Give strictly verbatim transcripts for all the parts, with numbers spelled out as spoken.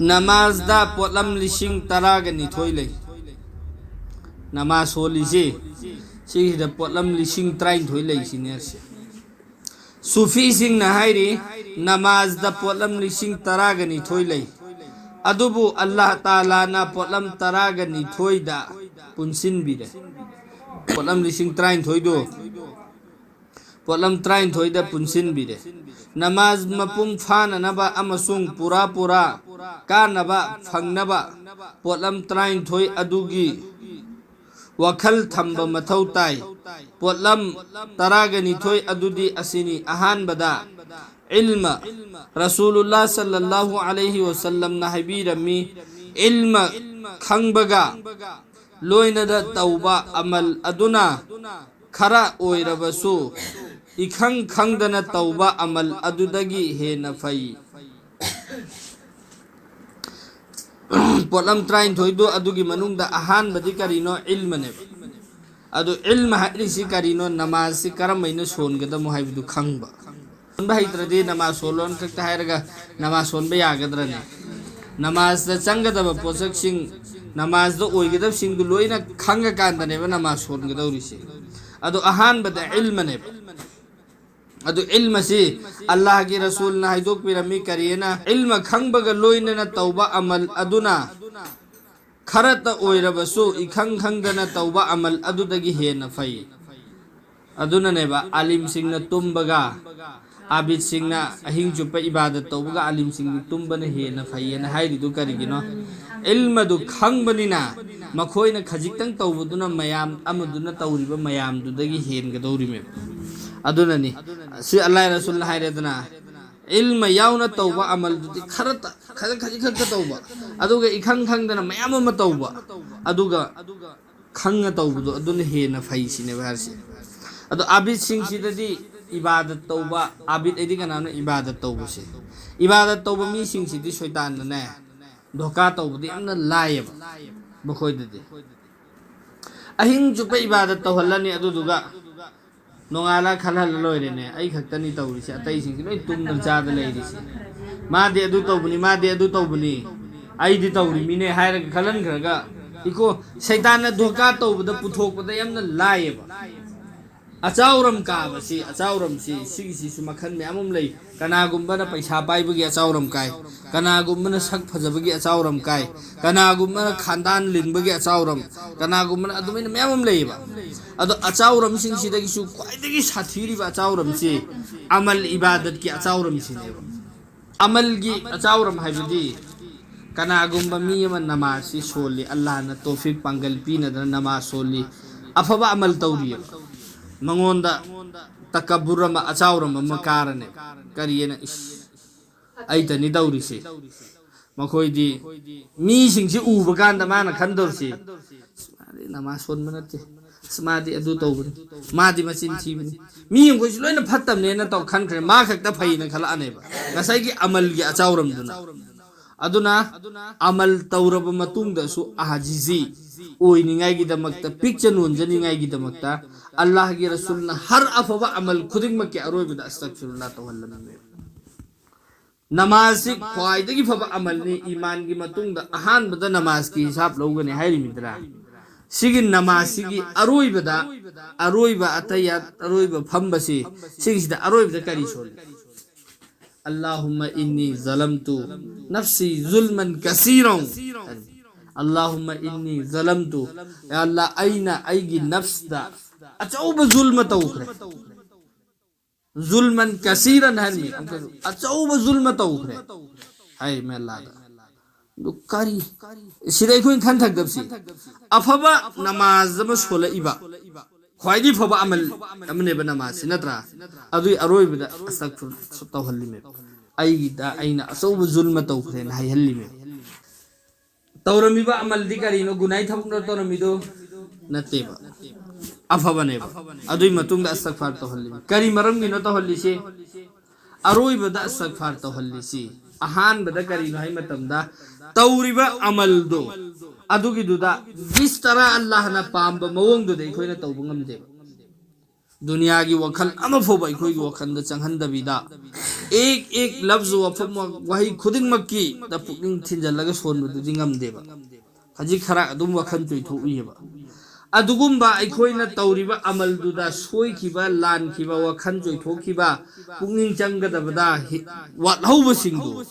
ꯅꯃꯥꯖꯗ ꯄꯣꯠꯂꯝ ꯂꯤꯁꯤꯡ ꯇꯔꯥꯒ ꯅꯤꯊꯣꯏ ꯂꯩ꯫ ꯅꯃꯥꯖ ꯁꯣꯜꯂꯤꯁꯤ, ꯁꯤꯒꯤꯗ ꯄꯣꯠꯂꯝ ꯂꯤꯁꯤꯡ ꯇꯔꯥꯅꯤꯊꯣꯏ ꯂꯩꯁꯤꯅꯦ ꯑꯁꯦ꯫ ꯁꯨꯐꯤꯁꯤꯡꯅ ꯍꯥꯏꯔꯤ, ꯅꯃꯥꯖꯗ ꯄꯣꯠꯂꯝ ꯂꯤꯁꯤꯡ ꯇꯔꯥꯒ ꯅꯤꯊꯣꯏ ꯂꯩ, ꯑꯗꯨꯕꯨ ꯑꯜꯂꯥꯍ ꯇꯥꯂꯥꯅ ꯄꯣꯠꯂꯝ ꯇꯔꯥꯒ ꯅꯤꯊꯣꯏꯗ ꯄꯨꯟꯁꯤꯟꯕꯤꯔꯦ꯫ ꯄꯣꯠꯂꯝ ꯂꯤꯁꯤꯡ ꯇꯔꯥꯅꯤꯊꯣꯏꯗꯨ ꯄꯣꯠꯂꯝ ꯇꯔꯥꯅꯤꯊꯣꯏꯗ ꯄꯨꯟꯁꯤꯟꯕꯤꯔꯦ꯫ ꯅꯃꯥꯖ ꯃꯄꯨꯡ ꯐꯥꯅꯅꯕ ꯑꯃꯁꯨꯡ ꯄꯨꯔꯥ ꯄꯨꯔꯥ ꯀꯥꯅꯕ ꯐꯪꯅꯕ ꯄꯣꯠꯂꯝ ꯇꯔꯥꯅꯤꯊꯣꯏ ꯑꯗꯨꯒꯤ ꯋꯥꯈꯜ ꯊꯝꯕ ꯃꯊꯧ ꯇꯥꯏ꯫ ꯄꯣꯠꯂꯝ ꯇꯔꯥꯒ ꯅꯤꯊꯣꯏ ꯑꯗꯨꯗꯤ ꯑꯁꯤꯅꯤ꯫ ꯑꯍꯥꯟꯕꯗ, ꯏꯜꯃ꯫ ꯔꯁꯨꯂꯨꯜꯂꯥ ꯁꯜꯂꯜꯂꯥꯍꯨ ꯑꯂꯩꯍꯤ ꯋꯁꯜꯂꯝꯅ ꯍꯥꯏꯕꯤꯔꯝꯃꯤ, ꯏꯜꯃ ꯈꯪꯕꯒ ꯂꯣꯏꯅꯅ ꯇꯧꯕ ꯑꯃꯜ ꯑꯗꯨꯅ ꯈꯔ ꯑꯣꯏꯔꯕꯁꯨ ꯏꯈꯪ ꯈꯪꯗꯅ ꯇꯧꯕ ꯑꯃꯜ ꯑꯗꯨꯗꯒꯤ ꯍꯦꯟꯅ ꯐꯩ꯫ ꯄꯣꯠꯂꯝ ꯇꯔꯥꯅꯤꯊꯣꯏꯗꯨ ꯑꯗꯨꯒꯤ ꯃꯅꯨꯡꯗ ꯑꯍꯥꯟꯕꯗꯤ ꯀꯔꯤꯅꯣ? ꯏꯜꯃꯅꯦꯕ꯫ ꯑꯗꯨ ꯏꯜꯃ ꯍꯥꯏꯔꯤꯁꯤ ꯀꯔꯤꯅꯣ? ꯅꯃꯥꯖꯁꯤ ꯀꯔꯝꯍꯥꯏꯅ ꯁꯣꯟꯒꯗꯕꯅꯣ ꯍꯥꯏꯕꯗꯨ ꯈꯪꯕ꯫ ꯁꯣꯟꯕ ꯍꯩꯇ꯭ꯔꯗꯤ ꯅꯃꯥꯖ ꯁꯣꯜꯂꯣꯅ ꯈꯛꯇ ꯍꯥꯏꯔꯒ ꯅꯃꯥꯖ ꯁꯣꯟꯕ ꯌꯥꯒꯗ꯭ꯔꯅꯦ? ꯅꯃꯥꯖꯇ ꯆꯪꯒꯗꯕ ꯄꯣꯠꯁꯛꯁꯤꯡ, ꯅꯃꯥꯖꯇ ꯑꯣꯏꯒꯗꯕꯁꯤꯡꯗꯨ ꯂꯣꯏꯅ ꯈꯪꯉꯀꯥꯟꯗꯅꯦꯕ ꯅꯃꯥꯖ ꯁꯣꯟꯒꯗꯧꯔꯤꯁꯦ꯫ ꯑꯗꯣ ꯑꯍꯥꯟꯕꯗ ꯏꯜꯃꯅꯦꯕ꯫ ꯑꯗꯨ ꯏꯜꯃꯁꯤ ꯑꯜꯂꯥꯍꯒꯤ ꯔꯁꯨꯜꯅ ꯍꯥꯏꯗꯣꯛꯄꯤꯔꯝꯃꯤ ꯀꯔꯤꯅ? ꯏꯜꯃ ꯈꯪꯕꯒ ꯂꯣꯏꯅꯅ ꯇꯧꯕ ꯑꯃꯜ ꯑꯗꯨꯅ ꯈꯔꯇ ꯑꯣꯏꯔꯕꯁꯨ ꯏꯈꯪ ꯈꯪꯗꯅ ꯇꯧꯕ ꯑꯃꯜ ꯑꯗꯨꯗꯒꯤ ꯍꯦꯟꯅ ꯐꯩ꯫ ꯑꯗꯨꯅꯅꯦꯕ ꯑꯥꯂꯤꯝꯁꯤꯡꯅ ꯇꯨꯝꯕꯒ, ꯑꯥꯕꯤꯗꯁꯤꯡꯅ ꯑꯍꯤꯡ ꯆꯨꯞꯄ ꯏꯕꯥꯗꯠ ꯇꯧꯕꯒ ꯑꯥꯂꯤꯝꯁꯤꯡꯗꯤ ꯇꯨꯝꯕꯅ ꯍꯦꯟꯅ ꯐꯩꯌꯦꯅ ꯍꯥꯏꯔꯤꯗꯨ ꯀꯔꯤꯒꯤꯅꯣ? ꯏꯜꯃꯗꯨ ꯈꯪꯕꯅꯤꯅ ꯃꯈꯣꯏꯅ ꯈꯖꯤꯛꯇꯪ ꯇꯧꯕꯗꯨꯅ ꯃꯌꯥꯝ ꯑꯃꯗꯨꯅ ꯇꯧꯔꯤꯕ ꯃꯌꯥꯝꯗꯨꯗꯒꯤ ꯍꯦꯟꯒꯗꯧꯔꯤꯃꯦꯕ꯫ ꯑꯗꯨꯅꯅꯤ ꯁꯤ ꯑꯜꯂꯥꯍ ꯔꯁꯨꯜꯅ ꯍꯥꯏꯔꯦꯗꯅ, ꯏꯜꯃ ꯌꯥꯎꯅ ꯇꯧꯕ ꯑꯃꯜꯗꯨꯗꯤ ꯈꯔꯇ, ꯈꯖꯤꯛ ꯈꯖꯤꯛ ꯈꯛꯇ ꯇꯧꯕ, ꯑꯗꯨꯒ ꯏꯈꯪ ꯈꯪꯗꯅ ꯃꯌꯥꯝ ꯑꯃ ꯇꯧꯕ, ꯑꯗꯨꯒ ꯈꯪꯉ ꯇꯧꯕꯗꯣ ꯑꯗꯨꯅ ꯍꯦꯟꯅ ꯐꯩ ꯁꯤꯅꯦꯕ ꯍꯥꯏꯔꯤꯁꯦ꯫ ꯑꯗꯣ ꯑꯥꯕꯤꯗꯁꯤꯡꯁꯤꯗꯗꯤ ꯏꯕꯥꯗꯠ ꯇꯧꯕ, ꯑꯥꯕꯤꯗ ꯍꯥꯏꯗꯤ ꯀꯅꯥꯅꯣ? ꯏꯕꯥꯗꯠ ꯇꯧꯕꯁꯦ꯫ ꯏꯕꯥꯗꯠ ꯇꯧꯕ ꯃꯤꯁꯤꯡꯁꯤꯗꯤ ꯁꯣꯏꯇꯥꯟꯅꯅꯦ ꯙꯣꯀꯥ ꯇꯧꯕꯗꯤ ꯌꯥꯝꯅ ꯂꯥꯏꯌꯦꯕ ꯃꯈꯣꯏꯗꯗꯤ꯫ ꯑꯍꯤꯡ ꯆꯨꯞꯄ ꯏꯕꯥꯗꯠ ꯇꯧꯍꯜꯂꯅꯤ, ꯑꯗꯨꯗꯨꯒ ꯅꯣꯡꯉꯥꯜꯂ ꯈꯜꯍꯜꯂ ꯂꯣꯏꯔꯦꯅꯦ꯫ ꯑꯩ ꯈꯛꯇꯅꯤ ꯇꯧꯔꯤꯁꯦ, ꯑꯇꯩꯁꯤꯡꯁꯤ ꯂꯣꯏ ꯇꯨꯝꯗꯅ ꯆꯥꯗ ꯂꯩꯔꯤꯁꯦ꯫ ꯃꯥꯗꯤ ꯑꯗꯨ ꯇꯧꯕꯅꯤ, ꯃꯥꯗꯤ ꯑꯗꯨ ꯇꯧꯕꯅꯤ, ꯑꯩꯗꯤ ꯇꯧꯔꯤꯃꯤꯅꯦ ꯍꯥꯏꯔꯒ ꯈꯜꯍꯟꯈ꯭ꯔꯒ, ꯏꯀꯣ, ꯁꯩꯇꯥꯟꯅ ꯙꯣꯀꯥ ꯇꯧꯕꯗ ꯄꯨꯊꯣꯛꯄꯗ ꯌꯥꯝꯅ ꯂꯥꯏꯌꯦꯕ꯫ ꯑꯆꯥꯎꯔꯝ ꯀꯥꯕꯁꯤ, ꯑꯆꯥꯎꯔꯝꯁꯤ, ꯁꯤꯒꯤꯁꯤꯁꯨ ꯃꯈꯜ ꯃꯌꯥꯝ ꯑꯃ ꯂꯩ꯫ ꯀꯅꯥꯒꯨꯝꯕꯅ ꯄꯩꯁꯥ ꯄꯥꯏꯕꯒꯤ ꯑꯆꯥꯎꯔꯝ ꯀꯥꯏ, ꯀꯅꯥꯒꯨꯝꯕꯅ ꯁꯛ ꯐꯖꯕꯒꯤ ꯑꯆꯥꯎꯔꯝ ꯀꯥꯏ, ꯀꯅꯥꯒꯨꯝꯕꯅ ꯈꯥꯟꯗꯥꯟ ꯂꯤꯡꯕꯒꯤ ꯑꯆꯥꯎꯔꯝ, ꯀꯅꯥꯒꯨꯝꯕꯅ ꯑꯗꯨꯃꯥꯏꯅ ꯃꯌꯥꯝ ꯑꯃ ꯂꯩꯌꯦꯕ꯫ ꯑꯗꯣ ꯑꯆꯥꯎꯔꯝꯁꯤꯡꯁꯤꯗꯒꯤꯁꯨ ꯈ꯭ꯋꯥꯏꯗꯒꯤ ꯁꯥꯊꯤꯔꯤꯕ ꯑꯆꯥꯎꯔꯝꯁꯤ ꯑꯃꯜ ꯏꯕꯥꯗꯠꯀꯤ ꯑꯆꯥꯎꯔꯝꯁꯤꯅꯦꯕ꯫ ꯑꯃꯜꯒꯤ ꯑꯆꯥꯎꯔꯝ ꯍꯥꯏꯕꯗꯤ ꯀꯅꯥꯒꯨꯝꯕ ꯃꯤ ꯑꯃ ꯅꯃꯥꯖꯁꯤ ꯁꯣꯜꯂꯤ, ꯑꯜꯂꯥꯍꯅ ꯇꯣꯐꯤꯛ ꯄꯥꯡꯒꯜ ꯄꯤꯅꯗꯅ ꯅꯃꯥꯖ ꯁꯣꯜꯂꯤ, ꯑꯐꯕ ꯑꯃꯜ ꯇꯧꯔꯤꯑꯕ, ꯃꯉꯣꯟꯗ ꯇꯀꯕꯨꯔ ꯑꯃ, ꯑꯆꯥꯎꯔꯝ ꯑꯃ ꯀꯥꯔꯅꯦꯕ꯫ ꯀꯔꯤꯑꯅ? ꯏꯁ, ꯑꯩꯇꯅꯤ ꯇꯧꯔꯤꯁꯦ꯫ ꯃꯈꯣꯏꯗꯤ ꯃꯤꯁꯤꯡꯁꯤ ꯎꯕ ꯀꯥꯟꯗ ꯃꯥꯅ ꯈꯟꯗꯧꯔꯤꯁꯤ, "ꯑꯁ, ꯃꯥꯗꯤ ꯅꯃꯥꯖ ꯁꯣꯟꯕ ꯅꯠꯇꯦ, ꯑꯁ, ꯃꯥꯗꯤ ꯑꯗꯨ ꯇꯧꯕꯅꯤ, ꯃꯥꯗꯤ ꯃꯆꯤꯟ ꯊꯤꯕꯅꯤ, ꯃꯤ ꯃꯈꯣꯏꯁꯤ ꯂꯣꯏꯅ ꯐꯠꯇꯕꯅꯦꯅ ꯇꯧ ꯈꯟꯈ꯭ꯔꯦ, ꯃꯥ ꯈꯛꯇ ꯐꯩꯅ ꯈꯜꯂꯛꯑꯅꯦꯕ꯫ ꯉꯁꯥꯏꯒꯤ ꯑꯃꯜꯒꯤ ꯑꯆꯥꯎꯔꯝꯗꯨꯅ꯫ ꯑꯗꯨꯅ ꯑꯃꯜ ꯇꯧꯔꯕ ꯃꯇꯨꯡꯗꯁꯨ ꯑꯍꯥꯖꯤꯖꯤ ꯑꯣꯏꯅꯤꯡꯉꯥꯏꯒꯤꯗꯃꯛꯇ, ꯄꯤꯛꯆ ꯅꯣꯟꯖꯅꯤꯡꯉꯥꯏꯒꯤꯗꯃꯛꯇ ꯑꯜꯂꯥꯍꯒꯤ ꯔꯁꯨꯜꯅ ꯍꯔ ꯑꯐꯕ ꯑꯃꯜ ꯈꯨꯗꯤꯡꯃꯛꯀꯤ ꯑꯔꯣꯏꯕꯗ ꯑꯁꯇꯛꯐꯤꯔꯨꯜꯂꯥ ꯇꯧꯍꯜꯂꯝꯃꯦ꯫ ꯅꯃꯥꯖꯁꯤ ꯈ꯭ꯋꯥꯏꯗꯒꯤ ꯐꯕ ꯑꯃꯜꯅꯤ꯫ ꯏꯃꯥꯟꯒꯤ ꯃꯇꯨꯡꯗ ꯑꯍꯥꯟꯕꯗ ꯅꯃꯥꯖꯀꯤ ꯍꯤꯁꯥꯕ ꯂꯧꯒꯅꯤ ꯍꯥꯏꯔꯤꯃꯤꯗ꯭ꯔꯥ? ꯁꯤꯒꯤ ꯅꯃꯥꯖꯁꯤꯒꯤ ꯑꯔꯣꯏꯕꯗ, ꯑꯔꯣꯏꯕ ꯑꯇꯌꯥꯠ, ꯑꯔꯣꯏꯕ ꯐꯝꯕꯁꯤ, ꯁꯤꯒꯤꯁꯤꯗ ꯑꯔꯣꯏꯕꯗ ꯀꯔꯤ ꯁꯣꯜꯂꯤ? "ꯑꯜꯂꯥꯍꯨꯝꯃ ꯏꯟꯅꯤ ꯖꯂꯝꯇꯨ ꯅꯐꯁꯤ ꯖꯨꯜꯃꯟ ꯀꯁꯤꯔꯧ"꯫ "ꯑꯜꯂꯥꯍꯨꯝꯃ ꯏꯟꯅꯤ ꯖꯂꯝꯇꯨ"꯫ "ꯌꯥ ꯑꯜꯂꯥ, ꯑꯩꯅ ꯑꯩꯒꯤ ꯅꯐꯁꯇ ꯑꯆꯧꯕ ꯖꯨꯜꯃ ꯇꯧꯈ꯭ꯔꯦ"꯫ ꯖꯨꯜꯃꯟ ꯀꯁꯤꯔꯟ ꯍꯥꯏꯔꯝꯃꯤ꯫ ꯑꯃꯨꯛꯀꯁꯨ ꯑꯆꯧꯕ ꯖꯨꯜꯃ ꯇꯧꯈ꯭ꯔꯦ ꯍꯥꯏꯔꯝꯃꯤ ꯑꯜꯂꯥꯗ꯫ ꯑꯗꯨ ꯀꯔꯤ? ꯁꯤꯗ ꯑꯩꯈꯣꯏꯅ ꯈꯟꯊꯒꯗꯕꯁꯤ, ꯑꯐꯕ ꯅꯃꯥꯖ ꯑꯃ ꯁꯣꯜꯂꯛꯏꯕ, ꯈ꯭ꯋꯥꯏꯗꯒꯤ ꯐꯕ ꯑꯃꯜ ꯑꯃꯅꯦꯕ ꯅꯃꯥꯖꯁꯤ, ꯅꯠꯇ꯭ꯔꯥ? ꯑꯗꯨꯒꯤ ꯑꯔꯣꯏꯕꯗ ꯑꯁꯇꯛꯐꯤꯔꯨꯜ ꯇꯧꯍꯜꯂꯤꯃꯦꯕ꯫ "ꯑꯩꯒꯤꯗ ꯑꯩꯅ ꯑꯆꯧꯕ ꯖꯨꯜꯃ ꯇꯧꯈ꯭ꯔꯦꯅ" ꯍꯥꯏꯍꯜꯂꯤꯃꯦꯕ꯫ ꯇꯧꯔꯝꯃꯤꯕ ꯑꯃꯜꯗꯤ ꯀꯔꯤꯅꯣ? ꯒꯨꯅꯥꯍꯤ ꯊꯕꯛꯅ ꯇꯧꯔꯝꯃꯤꯗꯣ? ꯅꯠꯇꯦꯕ, ꯑꯐꯕꯅꯦꯕ꯫ ꯑꯗꯨꯒꯤ ꯃꯇꯨꯡꯗ ꯑꯁꯇꯛꯐꯥꯔ ꯇꯧꯍꯜꯂꯤꯕ꯫ ꯀꯔꯤ ꯃꯔꯝꯒꯤꯅꯣ ꯇꯧꯍꯜꯂꯤꯁꯦ? ꯑꯔꯣꯏꯕꯗ ꯑꯁꯇꯛꯐꯥꯔ ꯇꯧꯍꯜꯂꯤꯁꯤ꯫ ꯑꯍꯥꯟꯕꯗ ꯀꯔꯤꯅꯣ ꯍꯥꯏ ꯃꯇꯝꯗ, ꯇꯧꯔꯤꯕ ꯑꯃꯜꯗꯣ, ꯑꯗꯨꯒꯤꯗꯨꯗ ꯖꯤꯁ ꯇꯔꯥ ꯑꯜꯂꯥꯍꯅ ꯄꯥꯝꯕ ꯃꯑꯣꯡꯗꯨꯗ ꯑꯩꯈꯣꯏꯅ ꯇꯧꯕ ꯉꯝꯗꯦꯕ꯫ ꯗꯨꯅꯤꯌꯥꯒꯤ ꯋꯥꯈꯜ ꯑꯃꯐꯥꯎꯕ ꯑꯩꯈꯣꯏꯒꯤ ꯋꯥꯈꯜꯗ ꯆꯪꯍꯟꯗꯕꯤꯗ, ꯑꯦꯛ ꯑꯦꯛ ꯂꯐꯖ, ꯋꯥꯐꯝ, ꯋꯥꯍꯩ ꯈꯨꯗꯤꯡꯃꯛꯀꯤꯗ ꯄꯨꯛꯅꯤꯡ ꯊꯤꯟꯖꯜꯂꯒ ꯁꯣꯟꯕꯗꯨꯗꯤ ꯉꯝꯗꯦꯕ꯫ ꯈꯖꯤꯛ ꯈꯔ ꯑꯗꯨꯝ ꯋꯥꯈꯜ ꯆꯣꯏꯊꯣꯛꯏꯑꯕ꯫ ꯑꯗꯨꯒꯨꯝꯕ ꯑꯩꯈꯣꯏꯅ ꯇꯧꯔꯤꯕ ꯑꯃꯜꯗꯨꯗ ꯁꯣꯏꯈꯤꯕ, ꯂꯥꯟꯈꯤꯕ, ꯋꯥꯈꯜ ꯆꯣꯏꯊꯣꯛꯈꯤꯕ, ꯄꯨꯛꯅꯤꯡ ꯆꯪꯒꯗꯕꯗ ꯍꯤ-, ꯋꯥꯠꯍꯧꯕꯁꯤꯡꯗꯣ,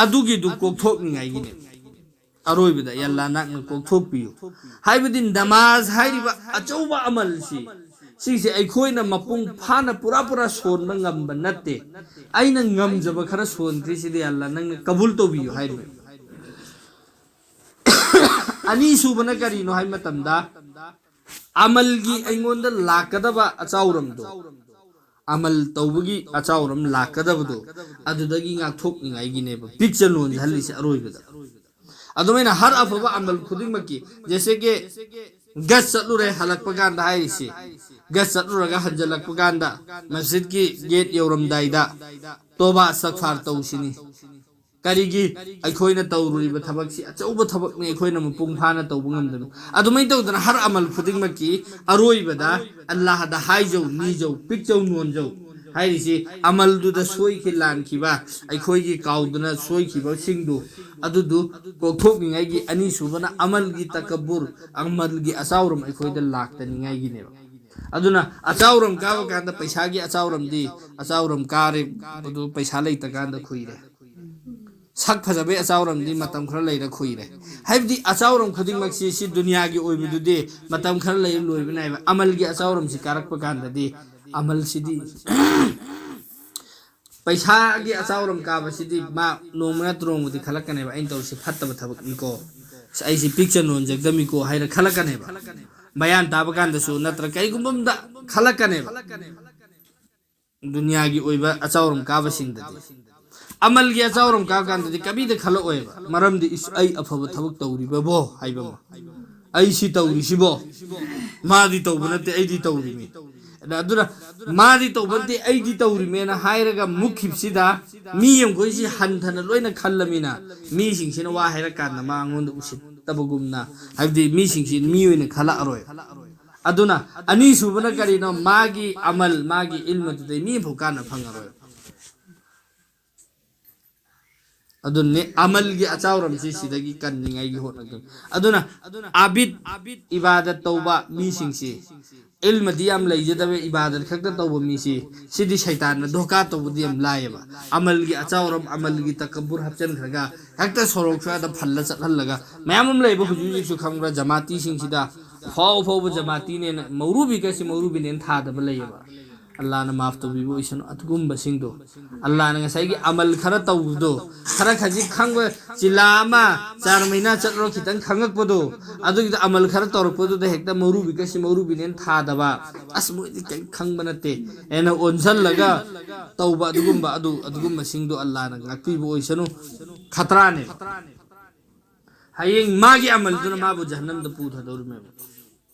ꯑꯗꯨꯒꯤꯗꯨ ꯀꯣꯛꯊꯣꯛꯅꯤꯡꯉꯥꯏꯒꯤꯅꯦ꯫ ꯑꯔꯣꯏꯕꯗ, "ꯌꯥ ꯑꯜꯂꯥ, ꯅꯪꯅ ꯀꯣꯛꯊꯣꯛꯄꯤꯌꯨ"꯫ ꯍꯥꯏꯕꯗꯤ ꯅꯃꯥꯖ ꯍꯥꯏꯔꯤꯕ ꯑꯆꯧꯕ ꯑꯃꯜꯁꯤ, ꯁꯤꯁꯦ ꯑꯩꯈꯣꯏꯅ ꯃꯄꯨꯡ ꯐꯥꯅ ꯄꯨꯔꯥ ꯄꯨꯔꯥ ꯁꯣꯟꯕ ꯉꯝꯕ ꯅꯠꯇꯦ꯫ "ꯑꯩꯅ ꯉꯝꯖꯕ ꯈꯔ ꯁꯣꯟꯈ꯭ꯔꯤꯁꯤꯗꯤ, ꯌꯥ ꯑꯜꯂꯥ, ꯅꯪꯅ ꯀꯕꯨꯜ ꯇꯧꯕꯤꯌꯨ" ꯍꯥꯏꯔꯤꯕ꯫ ꯑꯅꯤꯁꯨꯕꯅ ꯀꯔꯤꯅꯣ ꯍꯥꯏꯕ ꯃꯇꯝꯗ, ꯑꯃꯜꯒꯤ ꯑꯩꯉꯣꯟꯗ ꯂꯥꯛꯀꯗꯕ ꯑꯆꯥꯎꯔꯝꯗꯣ, ꯑꯃꯜ ꯇꯧꯕꯒꯤ ꯑꯆꯥꯎꯔꯝ ꯂꯥꯛꯀꯗꯕꯗꯣ, ꯑꯗꯨꯗꯒꯤ ꯉꯥꯛꯊꯣꯛꯅꯤꯡꯉꯥꯏꯒꯤꯅꯦꯕ ꯄꯤꯛꯆ ꯅꯣꯟꯖꯍꯜꯂꯤꯁꯦ ꯑꯔꯣꯏꯕꯗ꯫ ꯑꯗꯨꯃꯥꯏꯅ ꯍꯔ ꯑꯐꯕ ꯑꯃꯜ ꯈꯨꯗꯤꯡꯃꯛꯀꯤ, ꯖꯦꯁꯦ ꯀꯦ ꯒꯁ ꯆꯠꯂꯨꯔꯦ ꯍꯜꯂꯛꯄ ꯀꯥꯟꯗ ꯍꯥꯏꯔꯤꯁꯦ, ꯒꯁ ꯆꯠꯂꯨꯔꯒ ꯍꯟꯖꯜꯂꯛꯄ ꯀꯥꯟꯗ ꯃꯁꯖꯤꯗꯀꯤ ꯒꯦꯠ ꯌꯧꯔꯝꯗꯥꯏꯗ ꯇꯣꯕꯥ ꯑꯁꯇꯒꯐꯥꯔ ꯇꯧꯁꯤꯅꯤ꯫ ꯀꯔꯤꯒꯤ? ꯑꯩꯈꯣꯏꯅ ꯇꯧꯔꯨꯔꯤꯕ ꯊꯕꯛꯁꯤ ꯑꯆꯧꯕ ꯊꯕꯛꯅꯤ, ꯑꯩꯈꯣꯏꯅ ꯃꯄꯨꯡ ꯐꯥꯅ ꯇꯧꯕ ꯉꯝꯗꯕꯅꯤ꯫ ꯑꯗꯨꯃꯥꯏꯅ ꯇꯧꯗꯅ ꯍꯔ ꯑꯃꯜ ꯈꯨꯗꯤꯡꯃꯛꯀꯤ ꯑꯔꯣꯏꯕꯗ ꯑꯜꯂꯥꯍꯗ ꯍꯥꯏꯖꯧ, ꯅꯤꯖꯧ, ꯄꯤꯛꯆꯧ, ꯅꯣꯟꯖꯧ ꯍꯥꯏꯔꯤꯁꯤ, ꯑꯃꯜꯗꯨꯗ ꯁꯣꯏꯈꯤ ꯂꯥꯟꯈꯤꯕ, ꯑꯩꯈꯣꯏꯒꯤ ꯀꯥꯎꯗꯅ ꯁꯣꯏꯈꯤꯕꯁꯤꯡꯗꯨ, ꯑꯗꯨꯗꯨ ꯀꯣꯛꯊꯣꯛꯅꯤꯡꯉꯥꯏꯒꯤ꯫ ꯑꯅꯤꯁꯨꯕꯅ ꯑꯃꯜꯒꯤ ꯇꯀꯕꯨꯔ, ꯑꯃꯜꯒꯤ ꯑꯆꯥꯎꯔꯝ ꯑꯩꯈꯣꯏꯗ ꯂꯥꯛꯇꯅꯤꯡꯉꯥꯏꯒꯤꯅꯦꯕ꯫ ꯑꯗꯨꯅ ꯑꯆꯥꯎꯔꯝ ꯀꯥꯕ ꯀꯥꯟꯗ ꯄꯩꯁꯥꯒꯤ ꯑꯆꯥꯎꯔꯝꯗꯤ, ꯑꯆꯥꯎꯔꯝ ꯀꯥꯔꯦ, ꯑꯗꯨ ꯄꯩꯁꯥ ꯂꯩꯇ ꯀꯥꯟꯗ ꯈꯨꯏꯔꯦ꯫ ꯁꯛ ꯐꯖꯕꯩ ꯑꯆꯥꯎꯔꯝꯗꯤ ꯃꯇꯝ ꯈꯔ ꯂꯩꯔ ꯈꯨꯏꯔꯦ꯫ ꯍꯥꯏꯕꯗꯤ ꯑꯆꯥꯎꯔꯝ ꯈꯨꯗꯤꯡꯃꯛꯁꯤ ꯁꯤ ꯗꯨꯅꯤꯌꯥꯒꯤ ꯑꯣꯏꯕꯗꯨꯗꯤ ꯃꯇꯝ ꯈꯔ ꯂꯩꯔ ꯂꯣꯏꯕ ꯅꯥꯏꯕ꯫ ꯑꯃꯜꯒꯤ ꯑꯆꯥꯎꯔꯝꯁꯤ ꯀꯥꯔꯛꯄ ꯀꯥꯟꯗꯗꯤ, ꯑꯃꯜꯁꯤꯗꯤ, ꯄꯩꯁꯥꯒꯤ ꯑꯆꯥꯎꯔꯝ ꯀꯥꯕꯁꯤꯗꯤ ꯃꯥ ꯅꯣꯡꯃ ꯅꯠꯇ꯭ꯔ ꯅꯣꯡꯃꯗꯤ ꯈꯜꯂꯛꯀꯅꯦꯕ, "ꯑꯩꯅ ꯇꯧꯔꯤꯁꯤ ꯐꯠꯇꯕ ꯊꯕꯛꯅꯤꯀꯣ, ꯑꯁ, ꯑꯩꯁꯤ ꯄꯤꯛꯆ ꯅꯣꯟꯖꯒꯗꯕꯅꯤꯀꯣ" ꯍꯥꯏꯅ ꯈꯜꯂꯛꯀꯅꯦꯕ꯫ ꯕꯌꯥꯟ ꯇꯥꯕ ꯀꯥꯟꯗꯁꯨ ꯅꯠꯇ꯭ꯔ ꯀꯩꯒꯨꯝꯕ ꯑꯝꯗ ꯈꯜꯂꯛꯀꯅꯦꯕ꯫ ꯗꯨꯅꯤꯌꯥꯒꯤ ꯑꯣꯏꯕ ꯑꯆꯥꯎꯔꯝ ꯀꯥꯕꯁꯤꯡꯗꯗꯤ꯫ ꯑꯃꯜꯒꯤ ꯑꯆꯥꯎꯔꯝ ꯀꯥꯕ ꯀꯥꯟꯗꯗꯤ ꯀꯕꯤꯗ ꯈꯜꯂꯛꯑꯣꯏꯕ꯫ ꯃꯔꯝꯗꯤ, "ꯏꯁ, ꯑꯩ ꯑꯐꯕ ꯊꯕꯛ ꯇꯧꯔꯤꯕꯕꯣ" ꯍꯥꯏꯕ ꯑꯃ꯫ "ꯑꯩ ꯁꯤ ꯇꯧꯔꯤꯁꯤꯕꯣ? ꯃꯥꯗꯤ ꯇꯧꯕ ꯅꯠꯇꯦ, ꯑꯩꯗꯤ ꯇꯧꯔꯤꯃꯤ"꯫ ꯑꯗ-, ꯑꯗꯨꯅ "ꯃꯥꯗꯤ ꯇꯧꯕ ꯅꯠꯇꯦ, ꯑꯩꯗꯤ ꯇꯧꯔꯤꯃꯦꯅ" ꯍꯥꯏꯔꯒ ꯃꯨꯛꯈꯤꯕꯁꯤꯗ, ꯃꯤ ꯑꯃꯈꯣꯏꯁꯤ ꯍꯟꯊꯅ ꯂꯣꯏꯅ ꯈꯜꯂꯃꯤꯅ, ꯃꯤꯁꯤꯡꯁꯤꯅ ꯋꯥ ꯍꯥꯏꯔꯀꯥꯟꯗ ꯃꯉꯣꯟꯗ ꯎꯁꯤꯠꯇꯕꯒꯨꯝꯅ, ꯍꯥꯏꯕꯗꯤ ꯃꯤꯁꯤꯡꯁꯤ ꯃꯤ ꯑꯣꯏꯅ ꯈꯜꯂꯛꯑꯔꯣꯏ꯫ ꯑꯗꯨꯅ ꯑꯅꯤꯁꯨꯕꯅ ꯀꯔꯤꯅꯣ? ꯃꯥꯒꯤ ꯑꯃꯜ, ꯃꯥꯒꯤ ꯏꯜꯃꯗꯨꯗꯩ ꯃꯤ ꯑꯃꯐꯥꯎ ꯀꯥꯟꯅ ꯐꯪꯉꯔꯣꯏ꯫ ꯑꯗꯨꯅꯤ ꯑꯃꯜꯒꯤ ꯑꯆꯥꯎꯔꯝꯁꯤ ꯁꯤꯗꯒꯤ ꯀꯟꯅꯤꯡꯉꯥꯏꯒꯤ ꯍꯣꯠꯅꯒꯗꯕꯅꯤ꯫ ꯑꯗꯨꯅ ꯑꯥꯕꯤꯗ, ꯏꯕꯥꯗꯠ ꯇꯧꯕ ꯃꯤꯁꯤꯡꯁꯤ, ꯏꯜꯃꯗꯤ ꯌꯥꯝ ꯂꯩꯖꯗꯕ, ꯏꯕꯥꯗꯠ ꯈꯛꯇ ꯇꯧꯕ ꯃꯤꯁꯤ, ꯁꯤꯗꯤ ꯁꯩꯇꯥꯟꯅ ꯙꯣꯀꯥ ꯇꯧꯕꯗꯤ ꯌꯥꯝ ꯂꯥꯏꯌꯦꯕ꯫ ꯑꯃꯜꯒꯤ ꯑꯆꯥꯎꯔꯝ, ꯑꯃꯜꯒꯤ ꯇꯀꯕꯨꯔ ꯍꯥꯞꯆꯤꯟꯈ꯭ꯔꯒ ꯍꯦꯛꯇ ꯁꯣꯔꯣꯛ ꯁ꯭ꯋꯥꯏꯗ ꯐꯜꯂ ꯆꯠꯍꯜꯂꯒ, ꯃꯌꯥꯝ ꯑꯃ ꯂꯩꯕ ꯍꯧꯖꯤꯛ ꯍꯧꯖꯤꯛꯁꯨ ꯈꯪꯕ꯭ꯔꯥ? ꯖꯃꯥꯇꯤꯁꯤꯡꯁꯤꯗ ꯐꯥꯎ ꯐꯥꯎꯕ ꯖꯃꯥꯇꯤꯅꯦꯅ, ꯃꯧꯔꯨꯕꯤꯒꯁꯤ ꯃꯧꯔꯨꯕꯤꯅꯦꯅ ꯊꯥꯗꯕ ꯂꯩꯌꯦꯕ꯫ ꯑꯜꯂꯥꯅ ꯃꯥꯐ ꯇꯧꯕꯤꯕ ꯑꯣꯏꯁꯅꯨ꯫ ꯑꯗꯨꯒꯨꯝꯕꯁꯤꯡꯗꯣ, ꯑꯜꯂꯥꯅ ꯉꯁꯥꯏꯒꯤ ꯑꯃꯜ ꯈꯔ ꯇꯧꯕꯗꯣ, ꯈꯔ ꯈꯖꯤꯛ ꯈꯪꯕ, ꯆꯤꯂꯥ ꯑꯃ ꯆꯥꯔ ꯃꯩꯅꯥ ꯆꯠꯂꯨꯔ ꯈꯤꯇꯪ ꯈꯪꯉꯛꯄꯗꯣ, ꯑꯗꯨꯒꯤꯗ ꯑꯃꯜ ꯈꯔ ꯇꯧꯔꯛꯄꯗꯨꯗ ꯍꯦꯛꯇ ꯃꯧꯔꯨꯕꯤꯒꯁꯤ ꯃꯧꯔꯨꯕꯤꯅꯦꯅ ꯊꯥꯗꯕ, "ꯑꯁ, ꯃꯣꯏꯗꯤ ꯀꯔꯤꯝ ꯈꯪꯕ ꯅꯠꯇꯦ" ꯍꯥꯏꯅ ꯑꯣꯟꯁꯤꯜꯂꯒ ꯇꯧꯕ, ꯑꯗꯨꯒꯨꯝꯕ, ꯑꯗꯨ, ꯑꯗꯨꯒꯨꯝꯕꯁꯤꯡꯗꯣ ꯑꯜꯂꯥꯅ ꯉꯥꯛꯄꯤꯕ ꯑꯣꯏꯁꯅꯨ꯫ ꯈꯇ꯭ꯔꯥꯅꯦ꯫ ꯍꯌꯦꯡ ꯃꯥꯒꯤ ꯑꯃꯜꯗꯨꯅ ꯃꯥꯕꯨ ꯖꯍꯟꯅꯝꯗ ꯄꯨꯊꯗꯧꯔꯤꯃꯦꯕ꯫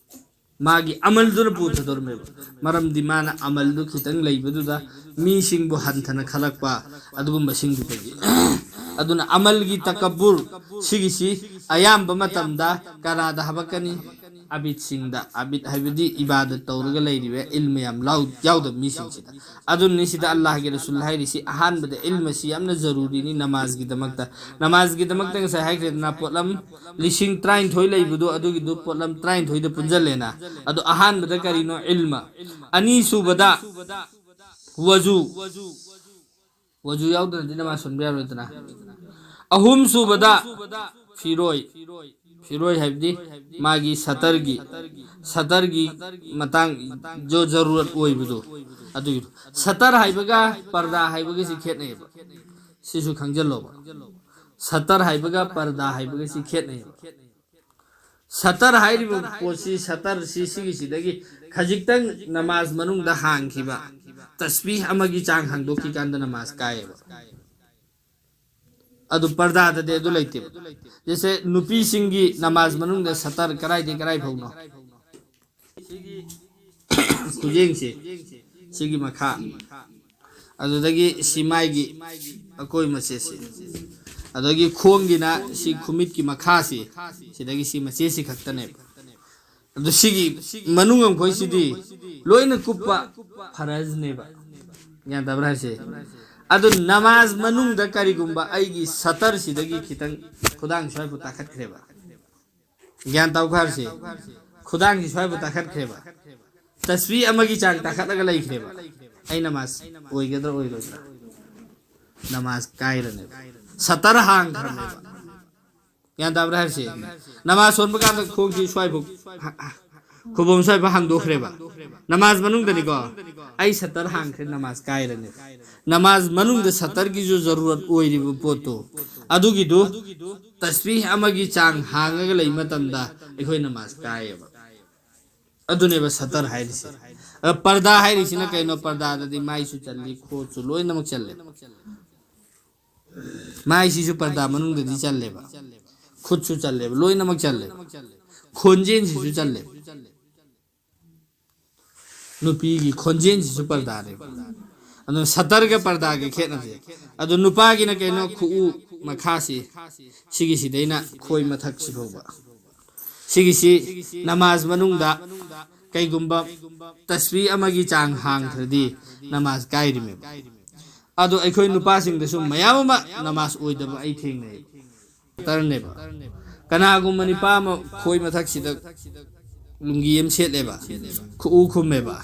ꯃꯥꯒꯤ ꯑꯃꯜꯗꯨꯅ ꯄꯨꯊꯗꯧꯔꯤꯃꯦꯕ꯫ ꯃꯔꯝꯗꯤ ꯃꯥꯅ ꯑꯃꯜꯗꯨ ꯈꯤꯇꯪ ꯂꯩꯕꯗꯨꯗ ꯃꯤꯁꯤꯡꯕꯨ ꯍꯟꯊꯅ ꯈꯜꯂꯛꯄ, ꯑꯗꯨꯒꯨꯝꯕꯁꯤꯡꯗꯨꯗꯒꯤ꯫ ꯑꯗꯨꯅ ꯑꯃꯜꯒꯤ ꯇꯀꯕꯨꯔ ꯁꯤꯒꯤꯁꯤ ꯑꯌꯥꯝꯕ ꯃꯇꯝꯗ ꯀꯅꯥꯗ ꯍꯥꯄꯛꯀꯅꯤ? ꯑꯕꯤꯗꯁꯤꯡꯗ꯫ ꯑꯕꯤꯗ ꯍꯥꯏꯕꯗꯤ ꯏꯕꯥꯗꯠ ꯇꯧꯔꯒ ꯂꯩꯔꯤꯕ, ꯏꯜꯃ ꯌꯥꯝ ꯂꯥꯎ-, ꯌꯥꯎꯗꯕ ꯃꯤꯁꯤꯡꯁꯤꯗ꯫ ꯑꯗꯨꯅꯤ ꯁꯤꯗ ꯑꯜꯂꯥꯍꯒꯤ ꯔꯁꯨꯜ ꯍꯥꯏꯔꯤꯁꯤ, ꯑꯍꯥꯟꯕꯗ ꯏꯜꯃꯁꯤ ꯌꯥꯝꯅ ꯖꯔꯨꯔꯤꯅꯤ ꯅꯃꯥꯖꯒꯤꯗꯃꯛꯇ꯫ ꯅꯃꯥꯖꯒꯤꯗꯃꯛꯇ ꯉꯁꯥꯏ ꯍꯥꯏꯈ꯭ꯔꯦꯗꯅ, ꯄꯣꯠꯂꯝ ꯂꯤꯁꯤꯡ ꯇꯔꯥꯅꯤꯊꯣꯏ ꯂꯩꯕꯗꯣ, ꯑꯗꯨꯒꯤꯗꯨ ꯄꯣꯠꯂꯝ ꯇꯔꯥꯅꯤꯊꯣꯏꯗ ꯄꯨꯟꯁꯤꯜꯂꯦꯅ꯫ ꯑꯗꯣ ꯑꯍꯥꯟꯕꯗ ꯀꯔꯤꯅꯣ? ꯏꯜꯃ꯫ ꯑꯅꯤꯁꯨꯕꯗ ꯋꯖꯨ꯫ ꯋꯖꯨ ꯌꯥꯎꯗꯅꯗꯤ ꯅꯃꯥꯖ ꯁꯣꯟꯕ ꯌꯥꯔꯣꯏꯗꯅ꯫ ꯑꯍꯨꯝꯁꯨꯕꯗ ꯐꯤꯔꯣꯏ꯫ ꯐꯤꯔꯣꯏ ꯍꯥꯏꯕꯗꯤ ꯃꯥꯒꯤ ꯁꯇꯔꯒꯤ, ꯁꯇꯔꯒꯤ ꯃꯇꯥꯡ, ꯖꯣ ꯖꯔꯨꯔꯠ ꯑꯣꯏꯕꯗꯣ, ꯑꯗꯨꯒꯤꯗꯣ꯫ ꯁꯇꯔ ꯍꯥꯏꯕꯒ ꯄꯔꯗꯥ ꯍꯥꯏꯕꯒꯁꯤ ꯈꯦꯠꯅꯩꯌꯦꯕ꯫ ꯁꯤꯁꯨ ꯈꯪꯖꯜꯂꯣꯕ꯫ ꯁꯇꯔ ꯍꯥꯏꯕꯒ ꯄꯔꯗꯥ ꯍꯥꯏꯕꯒꯁꯤ ꯈꯦꯠꯅꯩꯌꯦꯕ꯫ ꯁꯇꯔ ꯍꯥꯏꯔꯤꯕ ꯄꯣꯠꯁꯤ, ꯁꯇꯔꯁꯤ ꯁꯤꯒꯤꯁꯤꯗꯒꯤ ꯈꯖꯤꯛꯇꯪ ꯅꯃꯥꯖ ꯃꯅꯨꯡꯗ ꯍꯥꯡꯈꯤꯕ, ꯇꯁꯕꯤꯍ ꯑꯃꯒꯤ ꯆꯥꯡ ꯍꯥꯡꯗꯣꯛꯈꯤꯀꯥꯟꯗ ꯅꯃꯥꯖ ꯀꯥꯏꯌꯦꯕ꯫ ꯑꯗꯨ ꯄꯔꯗꯥꯗꯗꯤ ꯑꯗꯨ ꯂꯩꯇꯦꯕ꯫ ꯖꯦꯁꯦ ꯅꯨꯄꯤꯁꯤꯡꯒꯤ ꯅꯃꯥꯖ ꯃꯅꯨꯡꯗ ꯁꯇꯔ ꯀꯔꯥꯏꯗꯩ ꯀꯔꯥꯏ ꯐꯥꯎꯅꯣ? ꯁꯤꯒꯤ ꯈꯨꯖꯦꯡꯁꯦ, ꯁꯤꯒꯤ ꯃꯈꯥ, ꯑꯗꯨꯗꯒꯤ ꯁꯤ ꯃꯥꯏꯒꯤ ꯑꯀꯣꯏ ꯃꯆꯦꯠꯁꯦ, ꯑꯗꯒꯤ ꯈꯣꯡꯒꯤꯅ ꯁꯤ ꯈꯨꯃꯤꯠꯀꯤ ꯃꯈꯥꯁꯤ, ꯁꯤꯗꯒꯤ ꯁꯤ ꯃꯆꯦꯠꯁꯤ ꯈꯛꯇꯅꯦꯕ꯫ ꯑꯗꯨ ꯁꯤꯒꯤ ꯃꯅꯨꯡ ꯑꯃꯈꯣꯏꯁꯤꯗꯤ ꯂꯣꯏꯅ ꯀꯨꯞꯄ ꯐꯔꯖꯅꯦꯕ꯫ ꯒ꯭ꯌꯥꯟ ꯇꯥꯕ꯭ꯔꯥ ꯍꯥꯏꯁꯦ? ꯑꯗꯨ ꯅꯃꯥꯖ ꯃꯅꯨꯡꯗ ꯀꯔꯤꯒꯨꯝꯕ ꯑꯩꯒꯤ ꯁꯇꯔꯁꯤꯗꯒꯤ ꯈꯤꯇꯪ ꯈꯨꯗꯥꯡ ꯁ꯭ꯋꯥꯏꯕꯨ ꯇꯥꯈꯠꯈ꯭ꯔꯦꯕ꯫ ꯒ꯭ꯌꯥꯟ ꯇꯥꯎ ꯈꯔꯁꯦ꯫ ꯈꯨꯗꯥꯡꯁꯤ ꯁ꯭ꯋꯥꯏꯕꯨ ꯇꯥꯈꯠꯈ꯭ꯔꯦꯕ꯫ ꯇꯁꯕꯤ ꯑꯃꯒꯤ ꯆꯥꯡ ꯇꯥꯈꯠꯂꯒ ꯂꯩꯈ꯭ꯔꯦꯕ꯫ ꯑꯩ ꯅꯃꯥꯖ ꯑꯣꯏꯒꯗ꯭ꯔꯥ ꯑꯣꯏꯔꯣꯏꯗ꯭ꯔꯥ? ꯅꯃꯥꯖ ꯀꯥꯏꯔꯅꯦꯕ꯫ ꯁꯇꯔ ꯍꯥꯡꯈ꯭ꯔꯅꯦꯕ꯫ ꯒ꯭ꯌꯥꯟ ꯇꯥꯕ꯭ꯔꯥ ꯍꯥꯏꯔꯤꯁꯦ? ꯅꯃꯥꯖ ꯁꯣꯟꯕ ꯀꯥꯟꯗ ꯈꯣꯡꯁꯤ ꯁ꯭ꯋꯥꯏꯐꯥꯎ ꯈꯨꯕꯣꯝ ꯁ꯭ꯋꯥꯏꯐꯥꯎ ꯍꯥꯡꯗꯣꯛꯈ꯭ꯔꯦꯕ꯫ ꯅꯃꯥꯖ ꯃꯅꯨꯡꯗꯅꯤꯀꯣ꯫ ꯑꯩ ꯁꯇꯔ ꯍꯥꯡꯈ꯭ꯔꯦ, ꯅꯃꯥꯖ ꯀꯥꯏꯔꯅꯦꯕ꯫ ꯅꯃꯥꯖ ꯃꯅꯨꯡꯗ ꯁꯇꯔꯒꯤꯁꯨ ꯖꯔꯨꯔꯠ ꯑꯣꯏꯔꯤꯕ ꯄꯣꯠꯇꯣ, ꯑꯗꯨꯒꯤꯗꯨ ꯇꯁꯕꯤꯍ ꯑꯃꯒꯤ ꯆꯥꯡ ꯍꯥꯡꯉꯒ ꯂꯩ ꯃꯇꯝꯗ ꯑꯩꯈꯣꯏ ꯅꯃꯥꯖ ꯀꯥꯏꯌꯦꯕ꯫ ꯑꯗꯨꯅꯦꯕ ꯁꯇꯔ ꯍꯥꯏꯔꯤꯁꯦ꯫ ꯑ, ꯄꯔꯗꯥ ꯍꯥꯏꯔꯤꯁꯤꯅ ꯀꯩꯅꯣ? ꯄꯔꯗꯥꯗꯗꯤ ꯃꯥꯏꯁꯨ ꯆꯜꯂꯤ, ꯈꯣꯠꯁꯨ ꯂꯣꯏꯅꯃꯛ ꯆꯜꯂꯦ꯫ ꯃꯥꯏꯁꯤꯁꯨ ꯄꯔꯗꯥ ꯃꯅꯨꯡꯗꯗꯤ ꯆꯜꯂꯦꯕ, ꯈꯨꯠꯁꯨ ꯆꯜꯂꯦꯕ, ꯂꯣꯏꯅꯃꯛ ꯆꯜꯂꯦꯕ, ꯈꯣꯟꯖꯦꯜꯁꯤꯁꯨ ꯆꯜꯂꯦꯕ꯫ ꯅꯨꯄꯤꯒꯤ ꯈꯣꯟꯖꯦꯜꯁꯤꯁꯨ ꯄꯔꯗꯥꯅꯦꯕ꯫ ꯑꯗꯨꯅ ꯁꯇꯔꯒ ꯄꯔꯗꯥꯒ ꯈꯦꯠꯅꯁꯦ꯫ ꯑꯗꯣ ꯅꯨꯄꯥꯒꯤꯅ ꯀꯩꯅꯣ? ꯈꯨꯎ ꯃꯈꯥꯁꯤ, ꯁꯤꯒꯤꯁꯤꯗꯩꯅ ꯈꯣꯏ ꯃꯊꯛꯁꯤ ꯐꯥꯎꯕ꯫ ꯁꯤꯒꯤꯁꯤ ꯅꯃꯥꯖ ꯃꯅꯨꯡꯗ ꯀꯩꯒꯨꯝꯕ ꯇꯁꯕꯤ ꯑꯃꯒꯤ ꯆꯥꯡ ꯍꯥꯡꯈ꯭ꯔꯗꯤ ꯅꯃꯥꯖ ꯀꯥꯏꯔꯤꯃꯦꯕ꯫ ꯑꯗꯣ ꯑꯩꯈꯣꯏ ꯅꯨꯄꯥꯁꯤꯡꯗꯁꯨ ꯃꯌꯥꯝ ꯑꯃ ꯅꯃꯥꯖ ꯑꯣꯏꯗꯕ ꯑꯩ ꯊꯦꯡꯅꯩ꯫ ꯇꯔꯅꯦꯕ꯫ ꯀꯅꯥꯒꯨꯝꯕ ꯅꯨꯄꯥ ꯑꯃ ꯈꯣꯏ ꯃꯊꯛꯁꯤꯗ ꯂꯨꯡꯒꯤ ꯑꯃ ꯁꯦꯠꯂꯦꯕ, ꯈꯨꯎ ꯈꯨꯝꯃꯦꯕ,